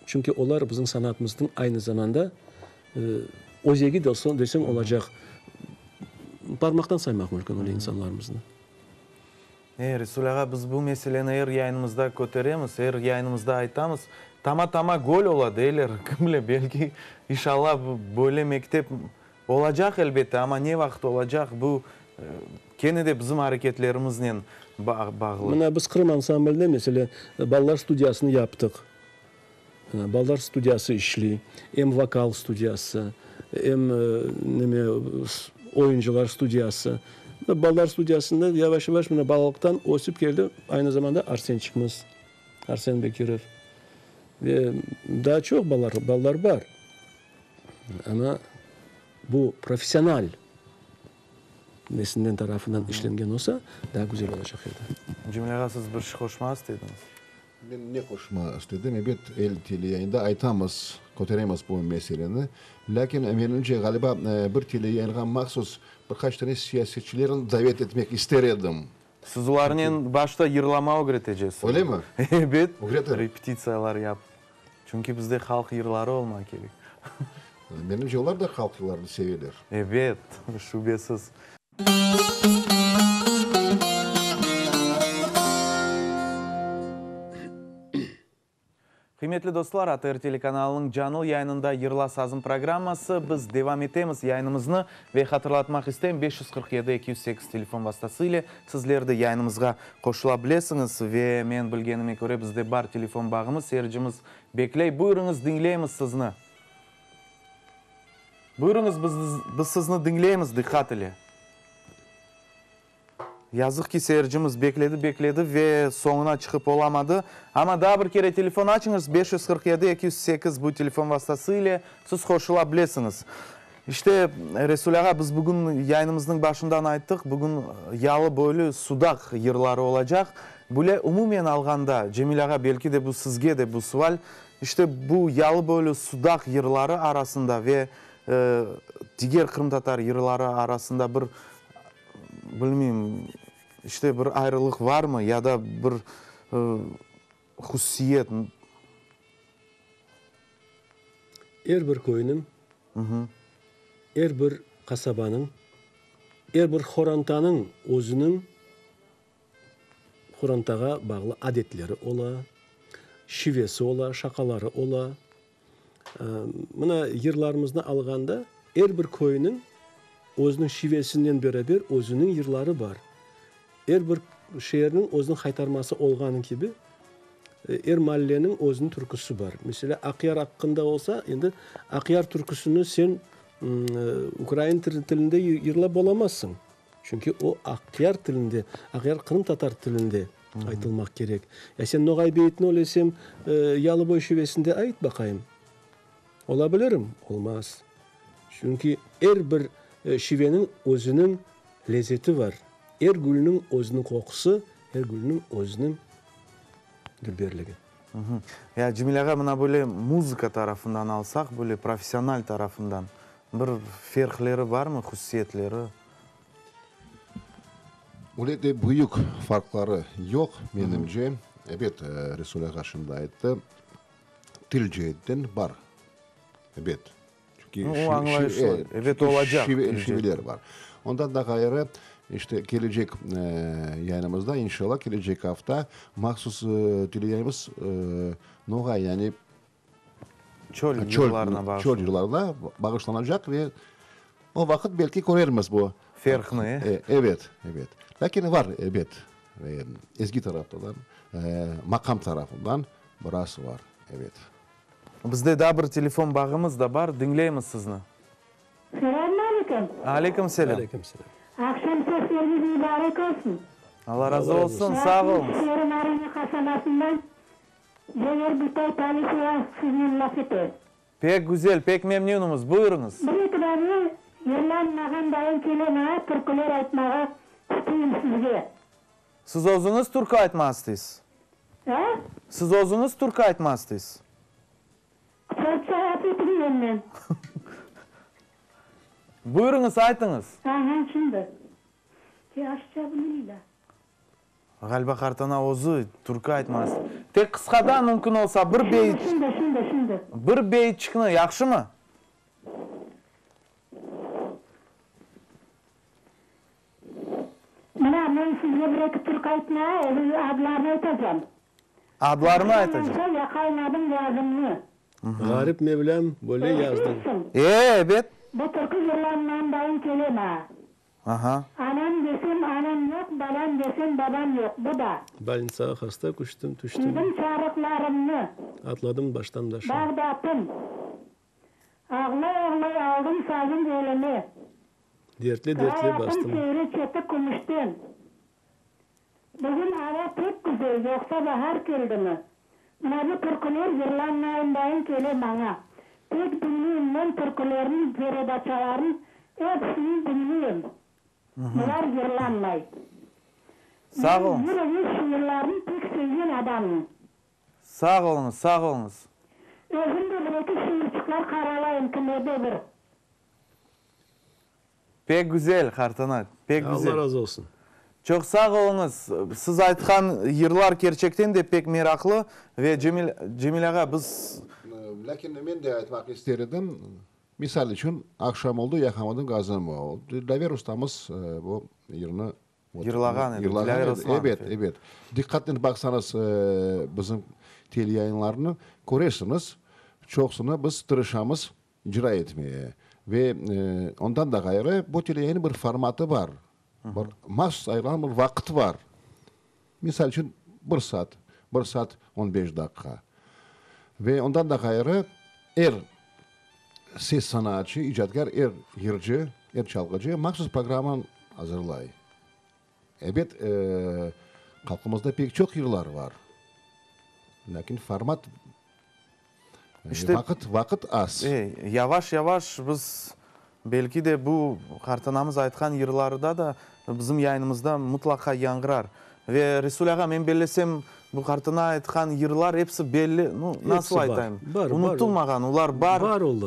S2: Çünki olar bizim sanatımıznıñ aynı zamanda özegi deseñ olacaq, parmaqtan saymaq mümkün öyle insanlarımıznı.
S1: E, Resul ağa, biz bu meseleni er yayınımızda köteremiz, er yayınımızda aytamız. Tama-tama göl ola, deyler, kim bile, belki, inşallah, böyle mektep olacaq, elbette, amma ne vaqıt olacaq, bu kene de bizim areketlerimiznen bağlı.
S2: Mına biz Qırım ansamblinde, meselâ, balalar studiyasını yaptıq. Balalar studiyası işley, em vokal studiyası, em neme oyuncılar studiyası. Balalar studiyasında yavaş-yavaş mına balalıqtan ösip keldi, aynı zamanda Arsençikimiz, Arsen Bekirov. Ve daa çoq balalar, balalar bar. Amma bu professional nesinden tarafından işlengen olsa, daa güzel olacaq edi.
S1: Cemil ağa, siz bir şey qoşmağa istediñiz?
S3: Men ne qoşma istedim? Ebet, el teleyayında aytamız, köteremiz bu meseleni. Lâkin, menimce, ğaliba, bir teleyayınğa mahsus bir qaç tane siyasetçilerni davet etmek ister edim.
S1: Siz olarnen başta yırlama ögretecesiñiz.
S3: Öylemi?
S1: Ebet.
S3: Ögretir.
S1: Repetitsiyalar yapıp. Çünki bizde halq yırları olmaq kerek.
S3: Menimce, olar da halq yırlarını seveler.
S1: Ebet, şübesiz. Qıymetli dostlar, ATR telekanalınıñ canlı yayınında Yırla sazım programması. Biz devam etemiz yayınımıznı ve hatırlatmaq isteyim, 547 208 telefon vastası ile sizler de yayınımızğa qoşula bilesiñiz. Ve men bilgenime köre, bizde bar telefon bağımız, seyircimiz bekley. Buyurıñız, diñleymiz sizni. Buyurıñız, biz, biz sizni diñleymiz diqqat ile. Yazıq ki, seyircimiz bekledi, bekledi ve soñuna çıqıp olamadı. Amma daa bir kere telefon açıñız, 547 208 bu telefon vastası ile siz qoşula bilesiñiz. İşte, Resul ağa, biz bugün yayınımıznıñ başından ayttıq, bugün yalı boylu Sudaq yırları olacaq. Böyle umumen alğanda, Cemil ağa, belki de bu sizge de bu sual, işte bu yalı boylu Sudaq yırları arasında ve diger qırımtatar yırları arasında bir Bilmeyim, işte bir ayrılıq varmı ya da bir hususiyet?
S2: Er bir köyniñ, er bir qasabanıñ, er bir horantanıñ özüniñ horantağa bağlı adetleri ola, şivesi ola, şaqaları ola. Mına yırlarımıznı alğanda, er bir köyniñ özüniñ şivesinen beraber özüniñ yırları bar. Er bir şeerniñ özüniñ haytarması olğanı kibi, er malleniñ özüniñ türküsi bar. Meselâ, Aqyar aqqında olsa, endi Aqyar türküsini sen ukrain tilinde yırlap olamazsıñ. Çünki o Aqyar tilinde, Aqyar qırımtatar tilinde aytılmaq kerek. Ya sen Noğay beyitni öylesem Yalıboy şivesinde ayt baqayım. Ola bilirim? Olmaz. Çünki er bir şiveniñ özüniñ lezeti bar. Er gülniñ özüniñ qoqusı, er gülniñ özüniñ dülberligi.
S1: Ya Cemil ağa, mına böyle muzıka tarafından alsaq, böyle professional tarafından Bir ferqleri barmı, hususiyetleri?
S3: Öyle de büyük farqları yoq, menimce. Ebet, Resul ağa şimdi ayttı, til ceetten bar, ebet.
S1: Çünki o añlayışlı, ebet, olacaq.
S3: Şiveler bar. Ondan da ğayrı, işte, kelecek yayınımızda, inşallah, kelecek afta mahsus teleyayınımız Noğay, yani
S1: Çöl yırlarına bağışlanacaq.
S3: Çöl yırlarına bağışlanacaq ve o vaqıt belki körermiz bu
S1: ferqni, e?
S3: Evet, evet. Lâkin var, ebet, ezgi tarafından, maqam tarafından biraz var, ebet.
S1: Bizde daa bir telefon bağımız da bar, diñleymiz sizni.
S5: Selâmün aleyküm.
S1: Aleyküm selâm.
S2: Aleyküm selâm.
S5: Aqşam seferiñiz mübarek olsun.
S1: Alla razı olsun, sağ oluñız.
S5: Şeeri Narine qasabasından Cever bitay Talipova siznen laf ete.
S1: Pek güzel, pek memnünimiz, buyurıñız.
S5: Bir-eki dane yırlanmağan dayın kele maña türküler aytmağa isteyim sizge.
S1: Siz özüñiz türkü aytmağa isteysiz?
S5: A?
S1: Siz özüñiz türkü aytmağa isteysiz?
S5: Çoqça af etiñ menden.
S1: Buyurıñız, aytıñız.
S5: Aha, şimdi. Yaşça bilmeyim.
S1: Ğaliba qartana özü türkü aytmaz. Tek qısqadan mümkün olsa bir beyit.
S5: Şimdi, şimdi, şimdi.
S1: Bir beyitçikni, yahşımı?
S5: Mına, men sizge bir-eki türkü aytmağa, özü adlarını aytacam.
S1: Adlarını aytacaq.
S5: Yaqalmadım, yaqalmadım yazımnı.
S2: Ğarip Mevlâm, böyle yazdıñ.
S1: E, ebet.
S5: Bu türkü yırlanmağan dayın kele maña.
S1: Aha.
S5: Anam desem, anam yoq, babam desem, babam yoq. Bu da.
S2: Bolnitsağa hasta küçtim, tüştim.
S5: Kiydim çarıqlarımnı.
S2: Atladım baştan daşa.
S5: Bağdatım. Ağlay-ağlay aldım sazım elime.
S2: Dertli-dertli bastım.
S5: Tayaqım seyri çeti kümüşten. Bugün ava pek güzel, yoqsa bahar keldimi? Mına bu türküler yırlanmayındayın kele maña. Pek diñleyim men türkülerniñ peredaçaların episini diñleyim. Bular yırlanmay.
S1: Sağ
S5: Men
S1: oluñız.
S5: yır ve şiirlarnı pek sevgen adamım.
S1: Sağ oluñız, sağ oluñız.
S5: Özüm de bir-eki şiirçikler qaralayım kimerde bir.
S1: Pek güzel, qartana, pek güzel.
S2: Alla razı olsun.
S1: Çoq sağ oluñız. Siz aytqan yırlar kerçekten de pek meraqlı ve Cemil, Cemil ağa, biz.
S3: Lâkin men de aytmaq ister edim, misal içün, Aqşam oldı, yaqamadım gazımı. Dilâver ustamız bu yırnı
S1: Yırlağan edi,
S3: Yırlağan
S1: Dilâver
S3: edi,
S1: Osmanov.
S3: Ebet, ebet. Diqqatnen baqsañız, bizim. teleyayınlarnı köresiñiz, çoqusını biz tırışamız icra etmeye. Ve ondan da ğayrı, bu teleyayınnıñ bir formatı bar, bir mahsus ayırılğan bir vaqıt bar. Misal içün, bir saat, bir saat on beş daqqa. Ve ondan da ğayrı, er ses sanaatçı, icatkâr, er yırcı, er çalğıcı mahsus programma azırlay. Ebet, halqımızda pek çoq yırlar bar, lâkin format,
S1: İşte,
S3: vaqıt, vaqıt az.
S1: Yavaş-yavaş biz, belki de, bu qartanamız aytqan yırlarda da bizim yayınımızda mutlaqa yañğırar. Ve, Resul ağa, men bellesem, bu qartana aytqan yırlar episi belli, nu, nasıl aytayım, unutılmağan, olar bar,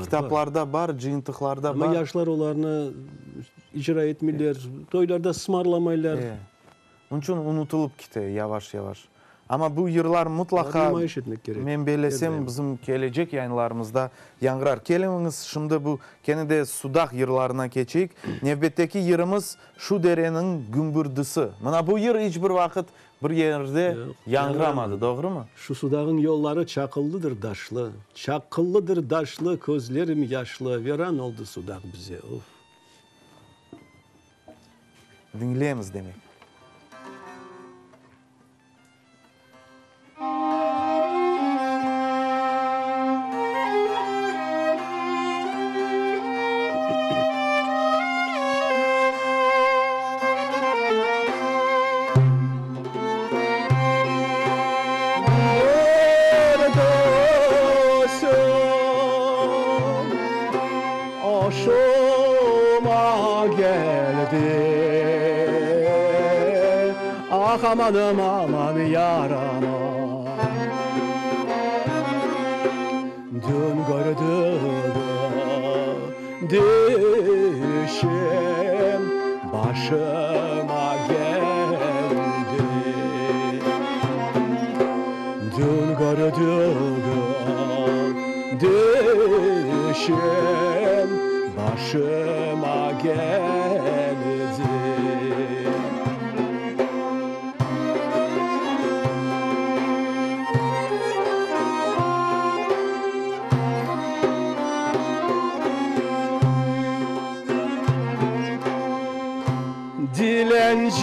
S1: kitaplarda bar, cıyıntıqlarda bar.
S2: Amma yaşlar olarnı icra etmeyler, toylarda sımarlamaylar.
S1: Onıñ içün unutılıp kite yavaş-yavaş. Amma bu yırlar mutlaqa, men bellesem, bizim kelecek yayınlarımızda yañğırar. Keliñiz, şimdi bu kene de Sudaq yırlarına keçeyik. Nevbetteki yırımız Şu dereniñ gümbürdisi. Mına bu yır iç bir vaqıt bir yerde yañğıramadı, doğrumı?
S2: Şu Sudağıñ yolları çaqıllıdır daşlı, Çaqıllıdır daşlı, közlerim yaşlı, Viran oldı Sudaq bize, of.
S1: Diñleymiz demek.
S2: Aşıma geldi. Ah amanım aman yar aman Dün gördüğüm düşüm başıma geldi Dün gördüğüm düşüm başıma geldi.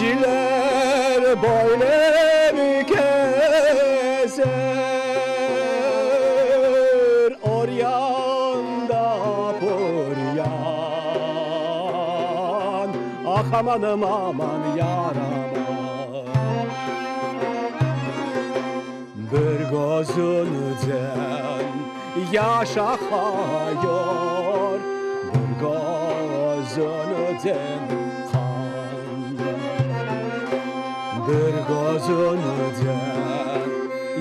S2: Dilenciler böyle mi kezer, Oryanda puryan, Ah amanım aman yar aman. Bir gözünden yaş aqayor, Bir gözünden qan. Bir gözünden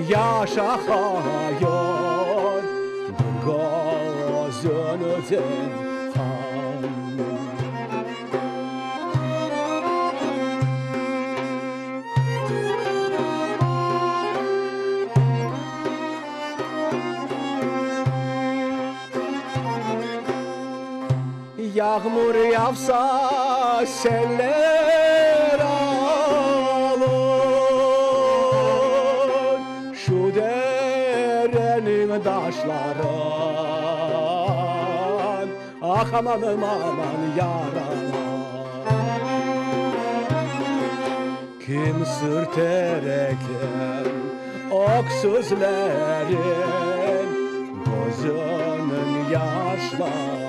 S2: yaş aqayor, Bir gözünden qan. Yağmur yavsa seller alır, Şu dereniñ daşların. Ah amanım aman yar aman. Kim sürter eken öksüzlerin gözüniñ yaşların?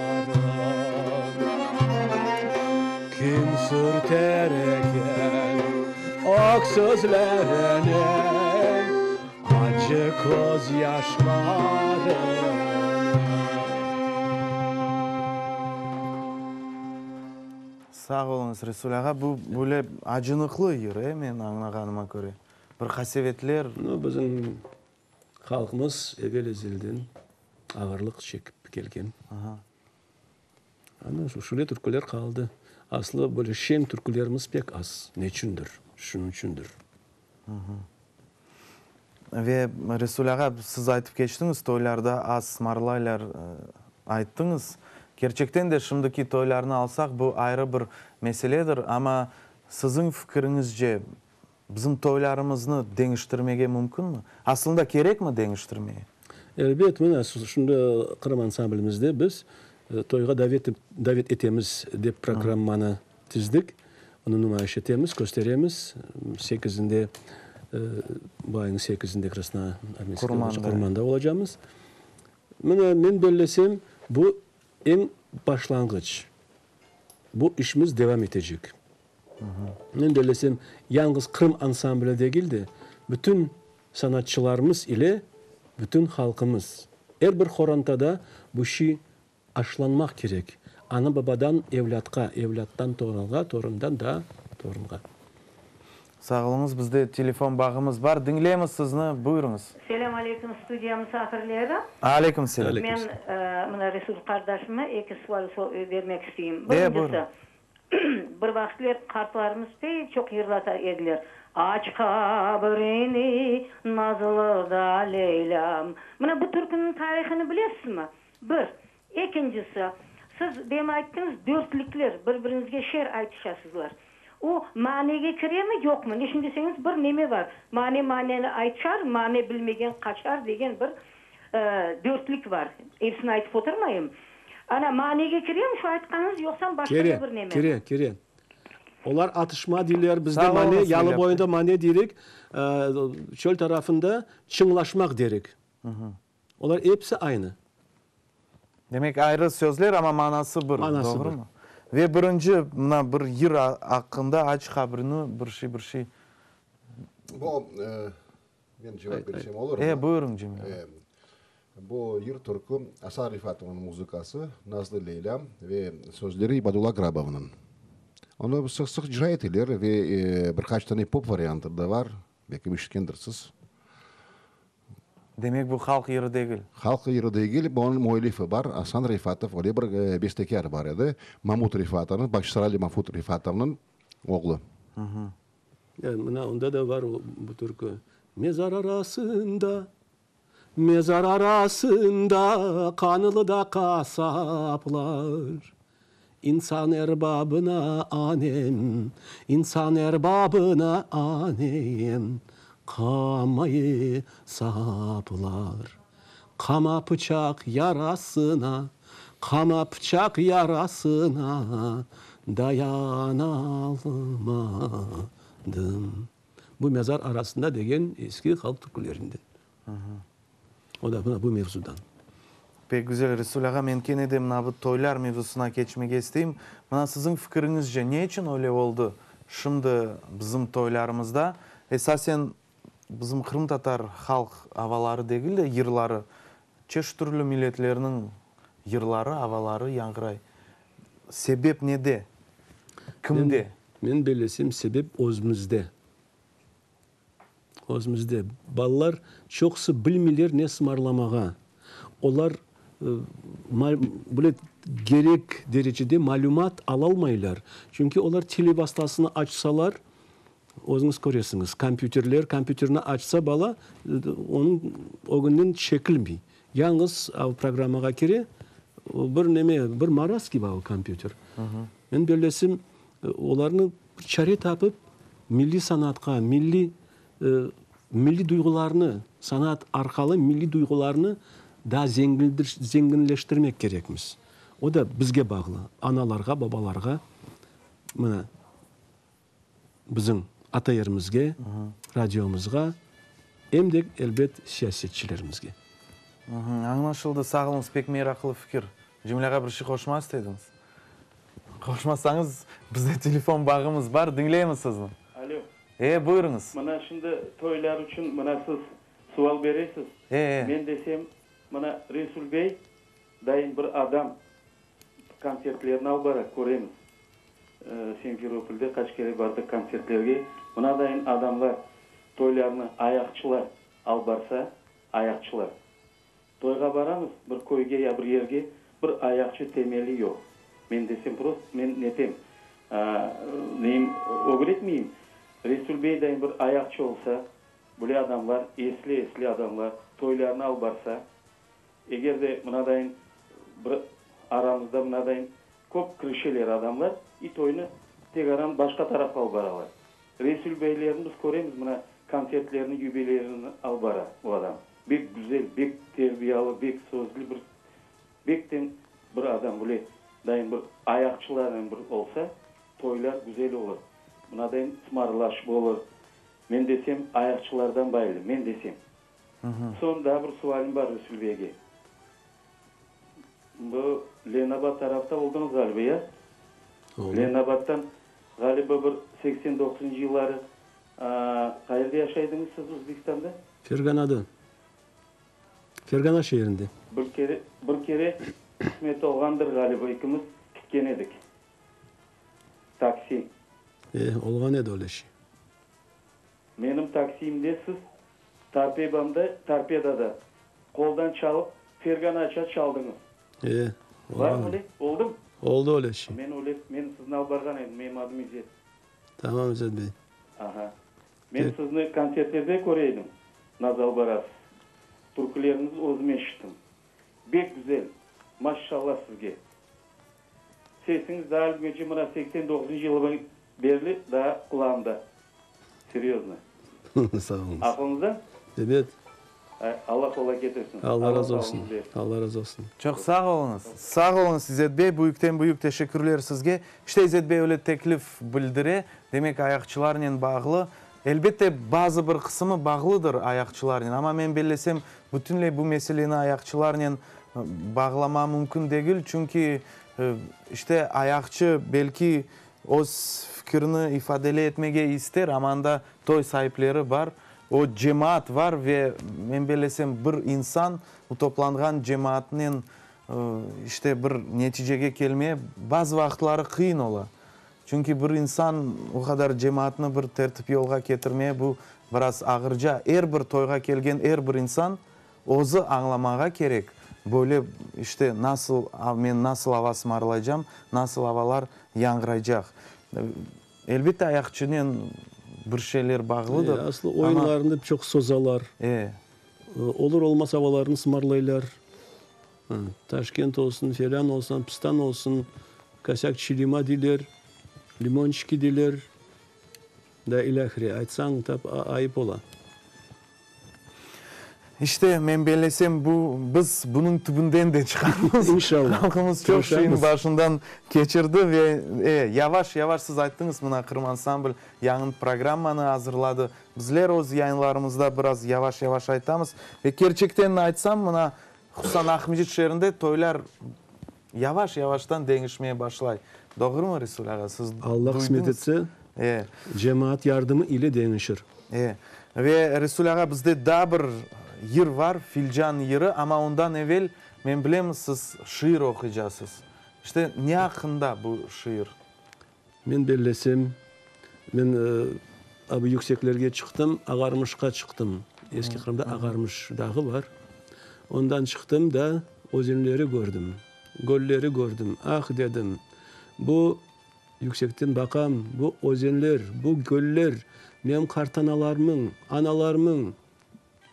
S2: Kim sürter eken öksüzleriniñ acı közyaşların?
S1: Sağ oluñız, Resul ağa. Bu böyle acınıqlı yır, e, men añlağanıma köre. Bir qasevetler.
S2: No, bizim halqımız evel-ezelden ağırlıq çekip kelgen. Ana şu şöyle türküler qaldı. Aslı böyle şeñ türkülerimiz pek az. Neçündir? Şunıñ içündir.
S1: Ve, Resul ağa, siz aytıp keçtiñiz, toylarda az sımarlaylar ayttıñız. Kerçekten de, şimdiki toylarnı alsaq, bu ayrı bir meseledir. Amma siziñ fikiriñizce. Bizim toylarımıznı deñiştirmege mümkünmi? Aslında kerekmi deñiştirmege?
S2: Elbet, mına, şimdi Qırım ansamblimizde biz Toyğa davet davet etemiz dep programmanı tizdik. Onı numayış etemiz, kösteremiz. Sekizinde, bu aynıñ sekizinde Krasnoarmeyskte, Qurmanda olacamız. Mına, men bellesem, bu eñ başlanğıç. Bu işimiz devam etecek. Men bellesem, yañğız Qırım ansambli degil de, bütün sanatçılarımız ile bütün halqımız, er bir qorantada bu şiy aşılanmaq kerek, ana-babadan evlâtqa, evlâttan torunğa, torundan daa torunğa.
S1: Sağ oluñız, bizde telefon bağımız bar, diñleymiz sizni, buyurıñız.
S5: Selâm aleyküm studiya musafirleri.
S1: Aleyküm selâm.
S5: Men mına Resul qardaşıma eki sual bermek isteyim.
S1: De, buyurıñ.
S5: Birincisi, Bir vaqıtler qartlarımız pek çoq yırlata ediler, Aç qabrini, nazlı da Leylâm. Mına bu türküniñ tarihini bilesizmi? Bir. Ekincisi, siz dem ayttıñız, dörtlikler, bir-biriñizge şer aytışasızlar. O, manege kiremi, yoqmı? Neçün deseñiz, bir neme bar, Mane maneni aytışar, mane bilmegen qaçar degen bir dörtlik bar. Episini aytıp oturmayım. Ana, manege kiremi şu aytqanıñız, yoqsam başqa
S2: da
S5: bir neme?
S2: Kire, kire. Olar atışma deyler, bizde mane, yalı boyunda mane deyirik, çöl tarafında çıñlaşmaq derik. Olar episi aynı.
S1: Demek, ayrı sözler, amma manası bir, doğrumı? Ve birinci, mına, bir yır aqqında aç qabrini, bir şey, bir şey.
S3: Bu, Men cevap bersem olurmı?
S1: E, buyurıñ, Cemil ağa.
S3: Bu yır türkü Asan Refatovnıñ muzıkası, Nazlı Leylâm ve sözleri İbadulla Grabovnıñ. Onı sıq-sıq icra eteler ve bir qaç tane pop variantı da bar, belki eşitkendirsiz.
S1: Demek, bu halq yırı degil.
S3: Halq yırı degil, bunıñ müellifi bar, Asan Refatov, öyle bir bestekâr bar edi, Mamut Refatovnıñ, Bağçasaraylı Mafut Refatovnıñ oğlu.
S2: Mına onda da var o bu türkü. Mezar arasında, mezar arasında qanlı da qasaplar. İnsan erbabına anem, insan erbabına anem, qamayı saplar. Qama pıçaq yarasına, qama pıçaq yarasına dayanalmadım. Bu mezar arasında degen eski halq türkülerinden. O da mına bu mevzudan.
S1: Pek güzel, Resul ağa, men kene de mına bu toylar mevzusına keçmege isteyim. Mına siziñ fikiriñizce, ne içün öyle oldı şimdi bizim toylarımızda, esasen Bizim qırımtatar halq avaları degil de, yırları, çeşit türlü milletlerniñ yırları, avaları yañğıray. Sebep nede? Kimde?
S2: Men bellesem, sebep özümizde. Özümizde. Balalar çoqusı bilmeyler ne sımarlamağa. Olar böyle kerek derecede malümat alalmaylar. Çünki olar televastasını açsalar, Özüñiz köresiñiz, kompyuterler, kompyuterni açsa bala, onıñ ögünden çekilmey. Yañğız av programmağa kire, bir neme, bir maraz kibi av kompyuter. Men bellesem, olarnı bir çare tapıp, milliy sanatqa, milliy, milliy duyğularnı, sanat arqalı milliy duyğularnı daa zenginleştirmek kerekmiz. O da bizge bağlı, analarğa, babalarğa, mına. Bizim ata yerimizge, radiomızğa, em de, elbet, siyasetçilerimizge.
S1: Añlaşıldı. Sağ oluñız, pek meraqlı fikir. Cemil ağa, bir şey qoşmaq istediñiz? Qoşmasañız, bizde telefon bağımız bar, diñleymiz sizni.
S8: Alo.
S1: E, buyurıñız.
S8: Mına şimdi toylar içün mına siz sual beresiz.
S1: E, e.
S8: Men desem, mına Resul bey dayın bir adam kontsertlerini alıp bara, köremiz. Simferopolde qaç kere bardıq kontsertlerge. Mınadayın adamlar toylarnı ayaqçılar alıp barsa, ayaqçılar. Toyğa baramız bir köyge ya bir yerge, bir ayaqçı temeli yoq. Men desem prost, men netem, neyim, ögretmeyim. Resul bey dayın bir ayaqçı olsa, böyle adamlar, esli-esli adamlar toylarnı alıp barsa, Eger de mınadayın bir aramızda mınadayın köp kirişeler adamlar, i toynı tek aram başqa tarafqa alıp baralar. Resul beylerni biz köremiz, mına, kontsertlerini, yubileylerini alıp bara bu adam. Bek güzel, bek terbiyalı, bek sözlü bir, bekten bir adam, böyle dayın bir ayaqçılarnen bir olsa, toylar güzel olur. Mınadayın sımarlaş olur. Men desem, ayaqçılardan baylı, men desem. Soñ daa bir sualim bar Resul beyge. Bu Lenabad tarafta oldıñız ğaliba, ya? Lenabaddan ğaliba bir 89-ncı yılları qayerde yaşaydıñız siz Özbekistanda?
S2: Ferganada. Fergana şeerinde.
S8: Bir kere, bir kere qısmet olğandır ğaliba, ekimiz ketken edik. Taksi.
S2: E, olğan edi öyle şey.
S8: Menim taksiyimde siz torpebamda, torpedada, qoldan çalıp, Ferganaça çaldıñız.
S2: E,
S8: Var mı öyle? Oldı mı?
S2: Oldı öyle şey.
S8: Men öyle, men sizni alıp barğan edim. Menim adım İzzet.
S2: Tamam, İzzet bey.
S8: Aha. Men sizni kontsertlerde köre edim, Nazal barasız. Türküleriñizni özüm eşittim. Bek güzel. Maşşallah sizge. Sesiñiz daa algece mına 89-ncı yıldan berli daa qulağımda. Seryozno.
S2: Sağ oluñız.
S8: Aqlıñızda?
S2: Ebet.
S8: Allah qolay ketirsin.
S2: Allah razı olsun. Allah razı olsun.
S1: Çoq sağ oluñız. Sağ oluñız, İzzet bey. Büyükten büyük teşekkürler sizge. İşte, İzzet bey öyle teklif bildire. Demek, ayaqçılarnen bağlı. Elbette, bazı bir qısımı bağlıdır ayaqçılarnen. Amma men bellesem, bütünley bu meseleni ayaqçılarnen bağlama mümkün degil. Çünki, işte, ayaqçı belki öz fikirini ifadele etmege ister, amma anda toy saipleri bar, o cemaat var ve men bellesem, bir insan bu toplanğan cemaatnen, işte, bir neticege kelmeye bazı vaqıtları qıyın ola. Çünki bir insan o qadar cemaatnı bir tertip yolğa ketirmeye bu biraz ağırca. Er bir toyğa kelgen er bir insan özü añlamağa kerek, böyle, işte, nasıl men nasıl ava sımarlaycam, nasıl avalar yañğıraycaq. Elbette, ayaqçınen bir şeyler bağlıdır,
S2: amma. Aslı oyunlarını çoq sozalar. Olur-olmaz avalarnı sımarlaylar. Taşkent olsun, felân olsun, pıstan olsun, kosâk çilima deyler, limonçiki deyler, da ilâhre. Aytsañ, tap ayıp ola.
S1: İşte, men bellesem, bu, biz bunıñ tübünden de çıqarmız.
S2: İnşallah.
S1: Halqımız çoq şeyni başından keçirdi ve, e, yavaş-yavaş siz ayttıñız, mına Qırım ansambl yañı programmanı azırladı. Bizler öz yayınlarımızda biraz yavaş-yavaş aytamız. Ve kerçekten aytsam, mına, hususan Aqmescit şeerinde toylar yavaş-yavaştan deñişmeye başlay. Doğrumı, Resul ağa, siz
S2: Allah qısmet etse,
S1: E.
S2: cemaat yardımı ile deñişir.
S1: E. Ve, Resul ağa, bizde daa bir yır var, Filcan yırı, amma ondan evel, men bilem, siz şiir oquycasız. İşte, ne aqqında bu şiir?
S2: Men bellesem, men a bu yükseklerge çıqtım, Ağarmışqa çıqtım. Eski Qırımda Ağarmış dağı bar. Ondan çıqtım da, özenleri kördim, gölleri kördim. Ah, dedim, bu yüksekten baqam, bu özenler, bu göller menim qartanalarımıñ, analarımıñ,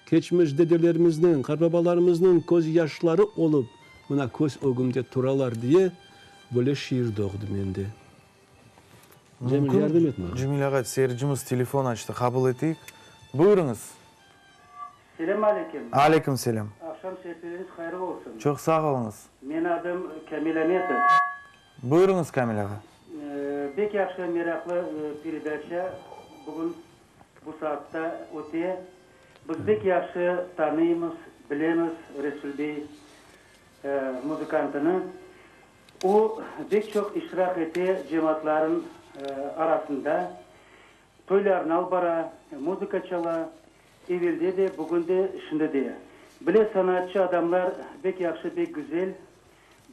S2: keçmiş dedelerimizniñ, qartbabalarımıznıñ közyaşları olıp, mına köz ögümde turalar diye, böyle şiir doğdı mende. Cemil, yardım et maña.
S1: Cemil ağa, seyircimiz telefon açtı, qabul eteyik. Buyurıñız.
S9: Selâm aleyküm.
S1: Aleyküm selâm.
S9: Aqşam seferiñiz hayırlı olsun.
S1: Çoq sağ oluñız.
S9: Meni adım Kamil Ametov.
S1: Buyurıñız, Kamil ağa.
S9: Bek yahşı, meraqlı peredaça bugün bu saatta öte. Biz bek yahşı tanıymız, bilemiz Resul bey muzıkantını. O, bek çoq iştirak ete cemaatların arasında. Toylarnı alıp bara, muzıka çala, evelde de, bugün de, şimdi de. Bile sanatçı adamlar bek yahşı, bek güzel,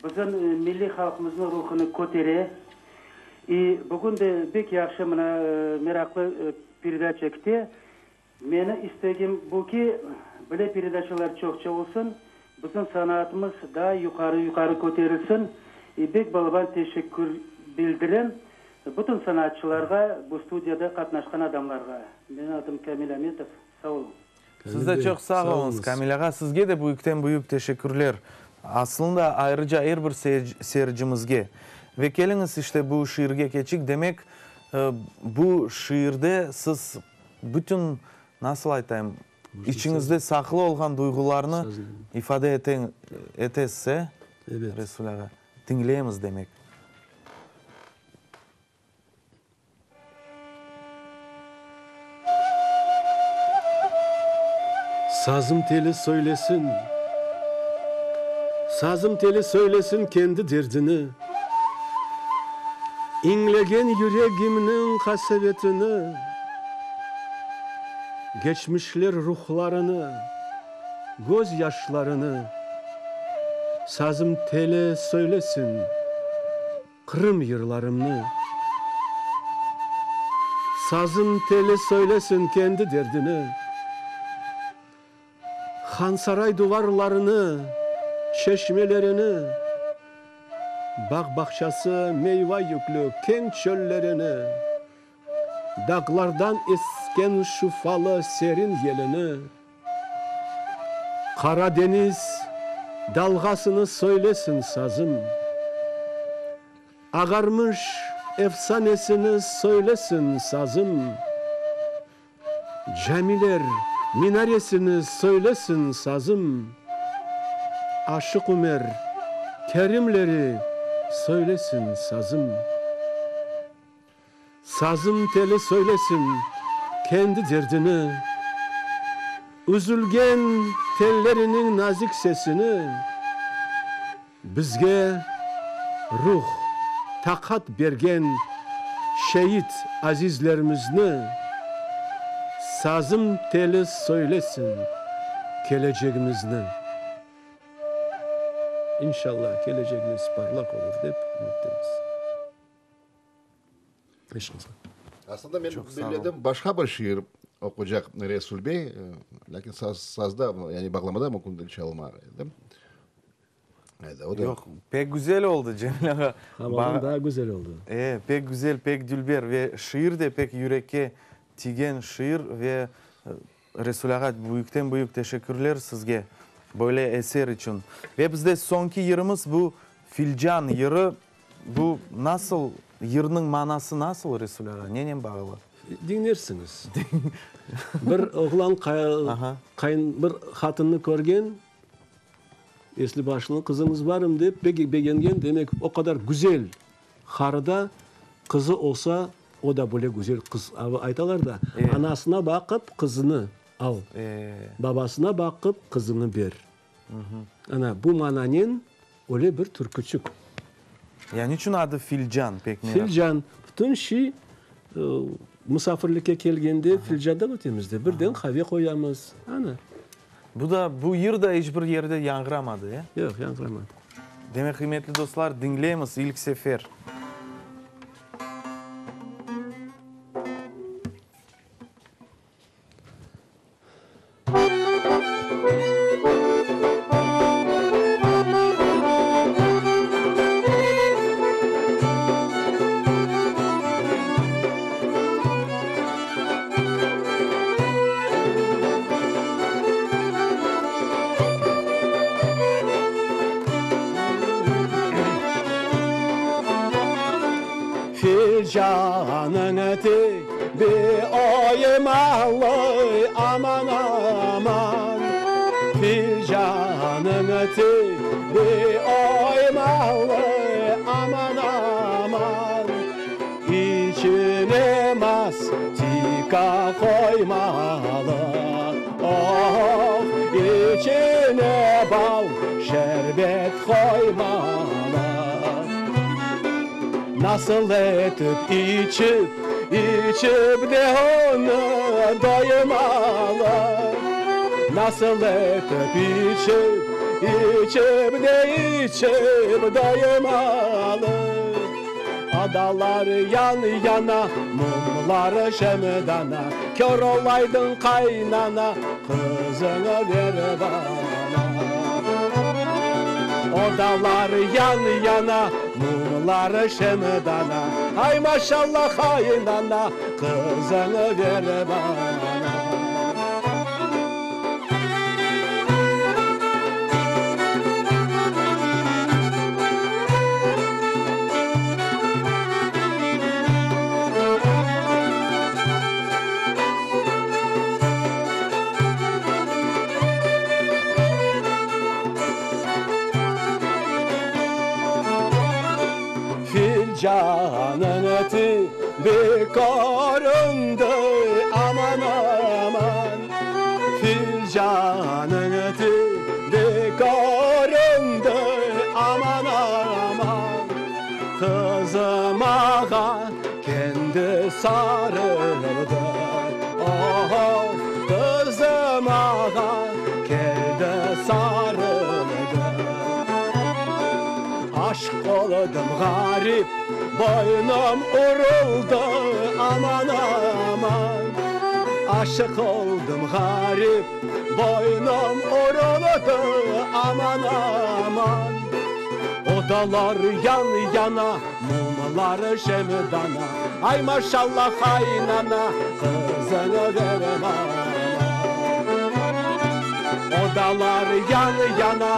S9: bizim milliy halqımıznıñ ruhunı kötere. İ bugün de bek yahşı mına meraqlı peredaça kite. Meni istegim bu ki, bile peredaçalar çoqça olsun, bizim sanatımız daa yuqarı-yuqarı köterilsin. İ bek balaban teşekkür bildirem bütün sanatçılarğa, bu studiyada qatnaşqan adamlarğa. Meni adım Kamil Ametov. Sağ oluñ.
S1: Siz de çoq sağ oluñız, Kamil ağa. Sizge de büyükten-büyük teşekkürler. Aslında, ayrıca er bir seyircimizge. Ve keliñiz, işte bu şiirge keçik. Demek. bu şiirde siz bütün, nasıl aytayım, içiñizde saqlı olğan duyğularnı ifade etesiz, e, Resul ağa? Diñleymiz, demek.
S2: Sazım teli söylesin, Sazım teli söylesin kendi derdini, İñlegen yüregimniñ qasevetini, Geçmişler ruhlarını, gözyaşlarını, Sazım teli söylesin. Qırım yırlarımnı. Sazım teli söylesin kendi derdini, Hansaray duvarlarını, çeşmelerini, Bağ-bağçası meyva yüklü keñ çöllerini, Dağlardan esken şufalı serin yelini, Qara deñiz dalğasını söylesin sazım, Ağarmış efsanesini söylesin sazım, Camiler minaresini söylesin sazım, Aşıq Ümer, Kerimleri söylesin sazım. Sazım teli söylesin kendi derdini, Üzülgen telleriniñ nazik sesini, Bizge ruh, taqat bergen şeit azizlerimizni Sazım teli söylesin kelecegimizni. İnşallah, kelecegimiz parlaq olur dep ümüttemiz.
S3: Aslında men belledim, başqa bir şiir oqucaq Resul bey, lâkin saz, sazda, yani bağlamada mümkün çalma edi.
S1: Yoq, pek güzel oldı, Cemil ağa.
S2: Havadan daa güzel oldı.
S1: E, pek güzel, pek dülber ve şiir de pek yürekke tiygen şiir ve Resul ağa, büyükten büyük teşekkürler sizge böyle eser içün. Ve bizde soñki yırımız bu Filcan yırı. Bu nasıl, yırnıñ manası nasıl, Resul ağa, nenen bağlı?
S2: Diñlersiñiz. Bir oğlan qayın bir hatınnı körgen, esli-başlı, qızıñız barmı dep, pek begengen, demek, o qadar güzel qarıda qızı olsa, o da böyle güzel qız. Aytalar da, anasına baqıp qızını al, babasına baqıp qızını ber. Ana, bu mananen öyle bir türküçik.
S1: Ya niçün adı Filcan, pek meraq.
S2: Filcan. Bütün şey musafirlikke kelgende filcandan ötemiz de, birden qave qoyamız. Ana.
S1: Bu da, bu yır da iç bir yerde yañğıramadı, e?
S2: Yoq, yañğıramadı.
S1: Demek, qıymetli dostlar, diñleymiz ilk sefer.
S2: Filcanıñ tibi oymalı, aman, aman. Filcanıñ tibi oymalı, aman, aman. İçine mastika qoymalı, oh, içine bal, şerbet qoymalı. Nasıl etip içip, içip de onı doymalı? Nasıl etip içip, içip de içip doymalı? Odalar yan yana, mumlar şemdana, Kör olaydıñ qaynana, qızıñı ber bana. Odalar yan yana, mumlar şemdana, Ay maşallah qaynana, qızıñı ber bana. Filcanıñ tibi köründi, aman, aman. Filcanıñ tibi köründi, aman, aman. Qızım ağa kendi sarıldı, oh, qızım ağa keldi sarıldı. Aşıq oldım ğarip, boynum uruldı, aman, aman. Aşıq oldım ğarip, boynum uruldı, aman, aman. Odalar yan-yana, mumlar şemdana, Ay maşallah qaynana, qızıñı ver maña. Odalar yan-yana,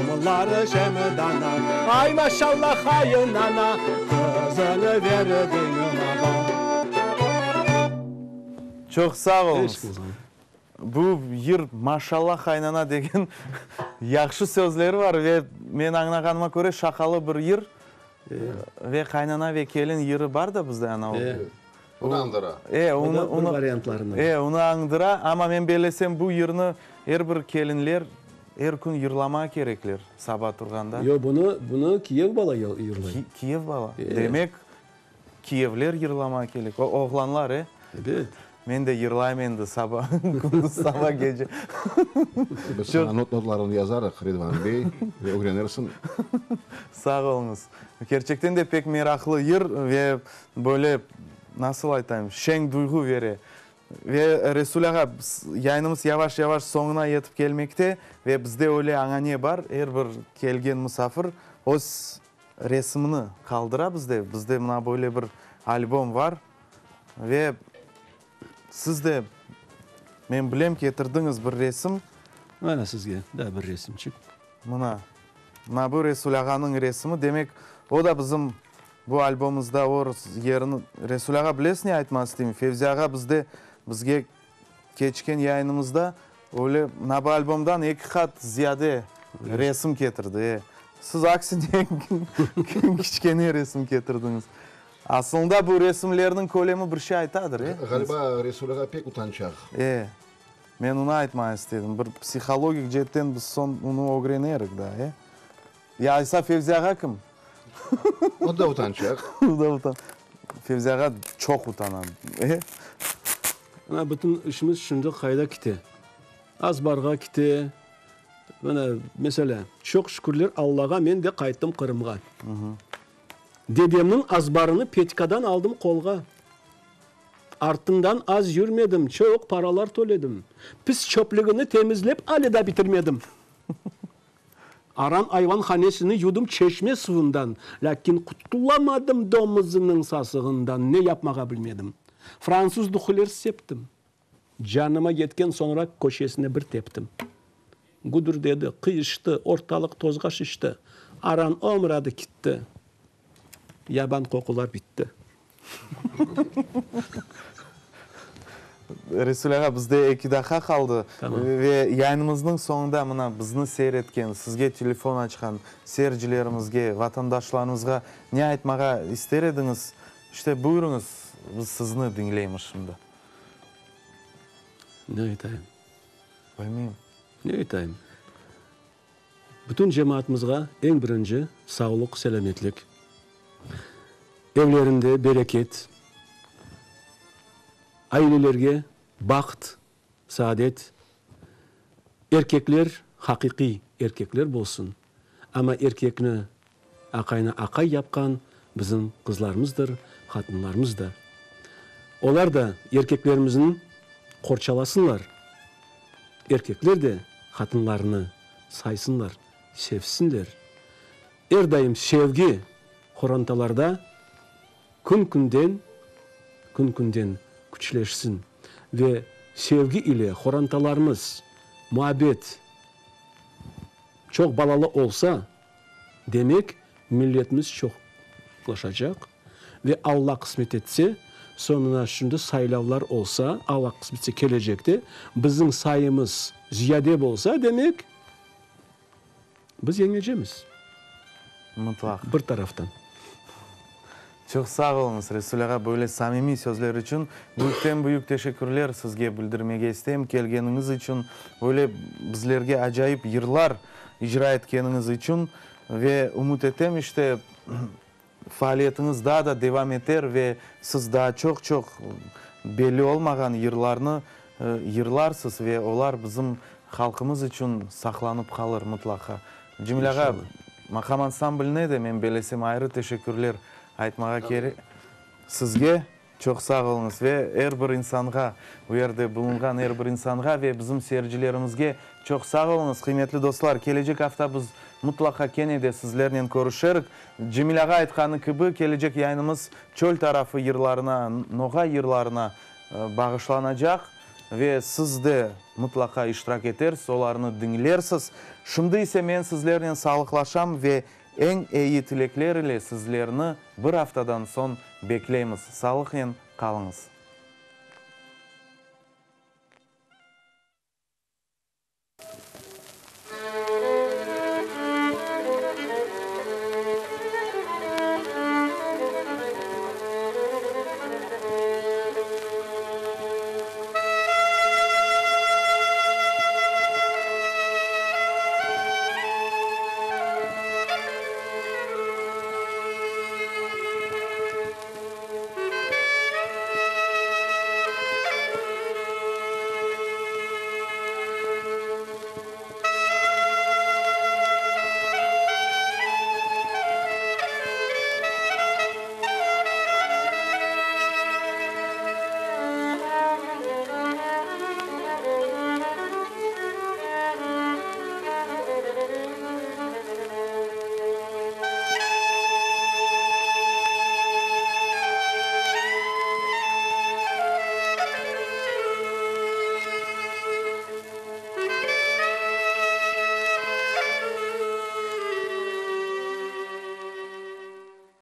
S2: mumlar şemdana, Ay maşallah qaynana, qızıñı berdiñ maña.
S1: Çoq sağ oluñız. Bu yır Maşallah qaynana degen yahşı sözleri bar ve men añlağanıma köre şaqalı bir yır ve qaynana ve kelin yırı bar da bizde ana o.
S3: Onı añdıra.
S1: E, onı, onı, e, onı añdıra, amma men bellesem bu yırnı er bir kelinler er kün yırlamağa kerekler saba turğanda.
S2: Yoq, bunı, bunı kiyev bala yırlay.
S1: Kiyev bala. Demek, Kiyevler yırlamağa kelek. O, oğlanlar, e?
S2: Ebet.
S1: Men de yırlayım endi saba, kündüz, saba, gece.
S3: Biz saña notlarını yazarıq, Ridvan bey, ve ögrenirsiñ.
S1: Sağ oluñız. Kerçekten de pek meraqlı yır ve böyle, nasıl aytayım, şeñ duyğu bere. Ve Resul ağa, yayınımız yavaş-yavaş soñuna yetip kelmekte ve bizde öyle añane bar, er bir kelgen musafir öz Resimni qaldıra bizde, bizde mına böyle bir albom var ve siz de, men bilem, ketirdiñiz bir resim.
S2: Mana sizge daa bir resimçik.
S1: Mına, mına bu Resul ağanıñ resimi, demek, o da bizim bu albomımızda o yerini, Resul ağa, bilesiz ne aytmaq isteyim, Fevzi ağa bizde, bizge keçken yayınımızda öyle mına bu albomdan eki qat ziyade resim ketirdi. E, siz aksine kiçkene resim ketirdiñiz. Asılında bu resimlerniñ kölemi bir şey aytadır, e?
S3: Ğaliba, Resul ağa pek utançaq.
S1: E, men onı aytmağa istedim. Bir psihologik ceetten biz soñ onı ögrenerik daa, e? Ya aysa Fevzi ağa kim?
S3: O da utançaq.
S1: O da utan. Fevzi ağa çoq utana. E?
S2: Mına bütün işimiz şimdi qayda kite? Azbarğa kite. Mına, meselâ, çoq şükürler Allağa, men de qayttım Qırımğa. Dedemniñ azbarını Petkadan aldım qolğa. Artından az yürmedim, çoq paralar töledim. Pis çöplügini temizlep ale da bitirmedim. Aran ayvan hanesini yudım çeşme suvundan, lâkin qutulamadım domuzınıñ sasığından, ne yapmağa bilmedim. Fransız duhıler septim. Canıma yetken soñra köşesine bir teptim. Güdürdedi, qıyıştı, ortalıq tozğa şişti. Aran omradı kitti. Yaban qoqular bitti.
S1: Resul ağa, bizde eki daqqa qaldı.
S2: Tamam.
S1: Ve yayınımıznıñ soñunda mına bizni seyir etken, sizge telefon açqan seyircilerimizge, vatandaşlarımızğa ne aytmağa ister ediñiz? İşte, buyurıñız, biz sizni diñleymiz şimdi.
S2: Ne aytayım?
S1: Bilmeyim.
S2: Ne aytayım? Bütün cemaatımızğa eñ birinci sağlıq, selâmetlik, evlerinde bereket, ailelerge baht, saadet, erkekler haqiqiy erkekler bolsun, amma erkekni aqaynı aqay yapqan bizim qızlarımızdır, qatınlarımız da. Olar da erkeklerimizniñ qorçalasınlar, erkekler de qatınlarını saysınlar, sevsinler. Er daim sevgi qorantalarda kün-künden, kün-künden küçleşsin ve sevgi ile qorantalarımız muabbet, çoq balalı olsa, demek, milletimiz çoqlaşacaq ve Alla qısmet etse, soñuna şimdi saylavlar olsa, Alla qısmet etse kelecekte bizim sayımız ziyade bolsa, demek, biz yeñecemiz.
S1: Mıtlaq.
S2: Bir taraftan.
S1: Çoq sağ oluñız, Resul ağa, böyle samimiy sözler içün. Büyükten-büyük teşekkürler sizge bildirmege isteyim, kelgeniñiz içün, böyle bizlerge acayip yırlar icra etkeniñiz içün. Ve ümüt etem, işte, faaliyetiñiz daa da devam eter ve siz daa çoq-çoq belli olmağan yırlarnı yırlarsız ve olar bizim halqımız içün saqlanıp qalır mıtlaqa. Cemil ağa, maqam ansambline de, men belesem, ayrı teşekkürler aytmağa kerek. Sizge çoq sağ oluñız ve er bir insanğa, bu yerde bulunğan er bir insanğa ve bizim seyircilerimizge çoq sağ oluñız. Qıymetli dostlar, kelecek afta biz mıtlaqa kene de sizlernen körüşerik. Cemil ağa aytqanı kibi, kelecek yayınımız çöl tarafı yırlarına, noğay yırlarına bağışlanacaq ve siz de mıtlaqa iştirak etersiz, olarnı diñlersiz. Şimdi ise men sizlernen sağlıqlaşam ve eñ eyi tilekler ile sizlerni bir aftadan soñ bekleymiz. Sağlıqnen qalıñız.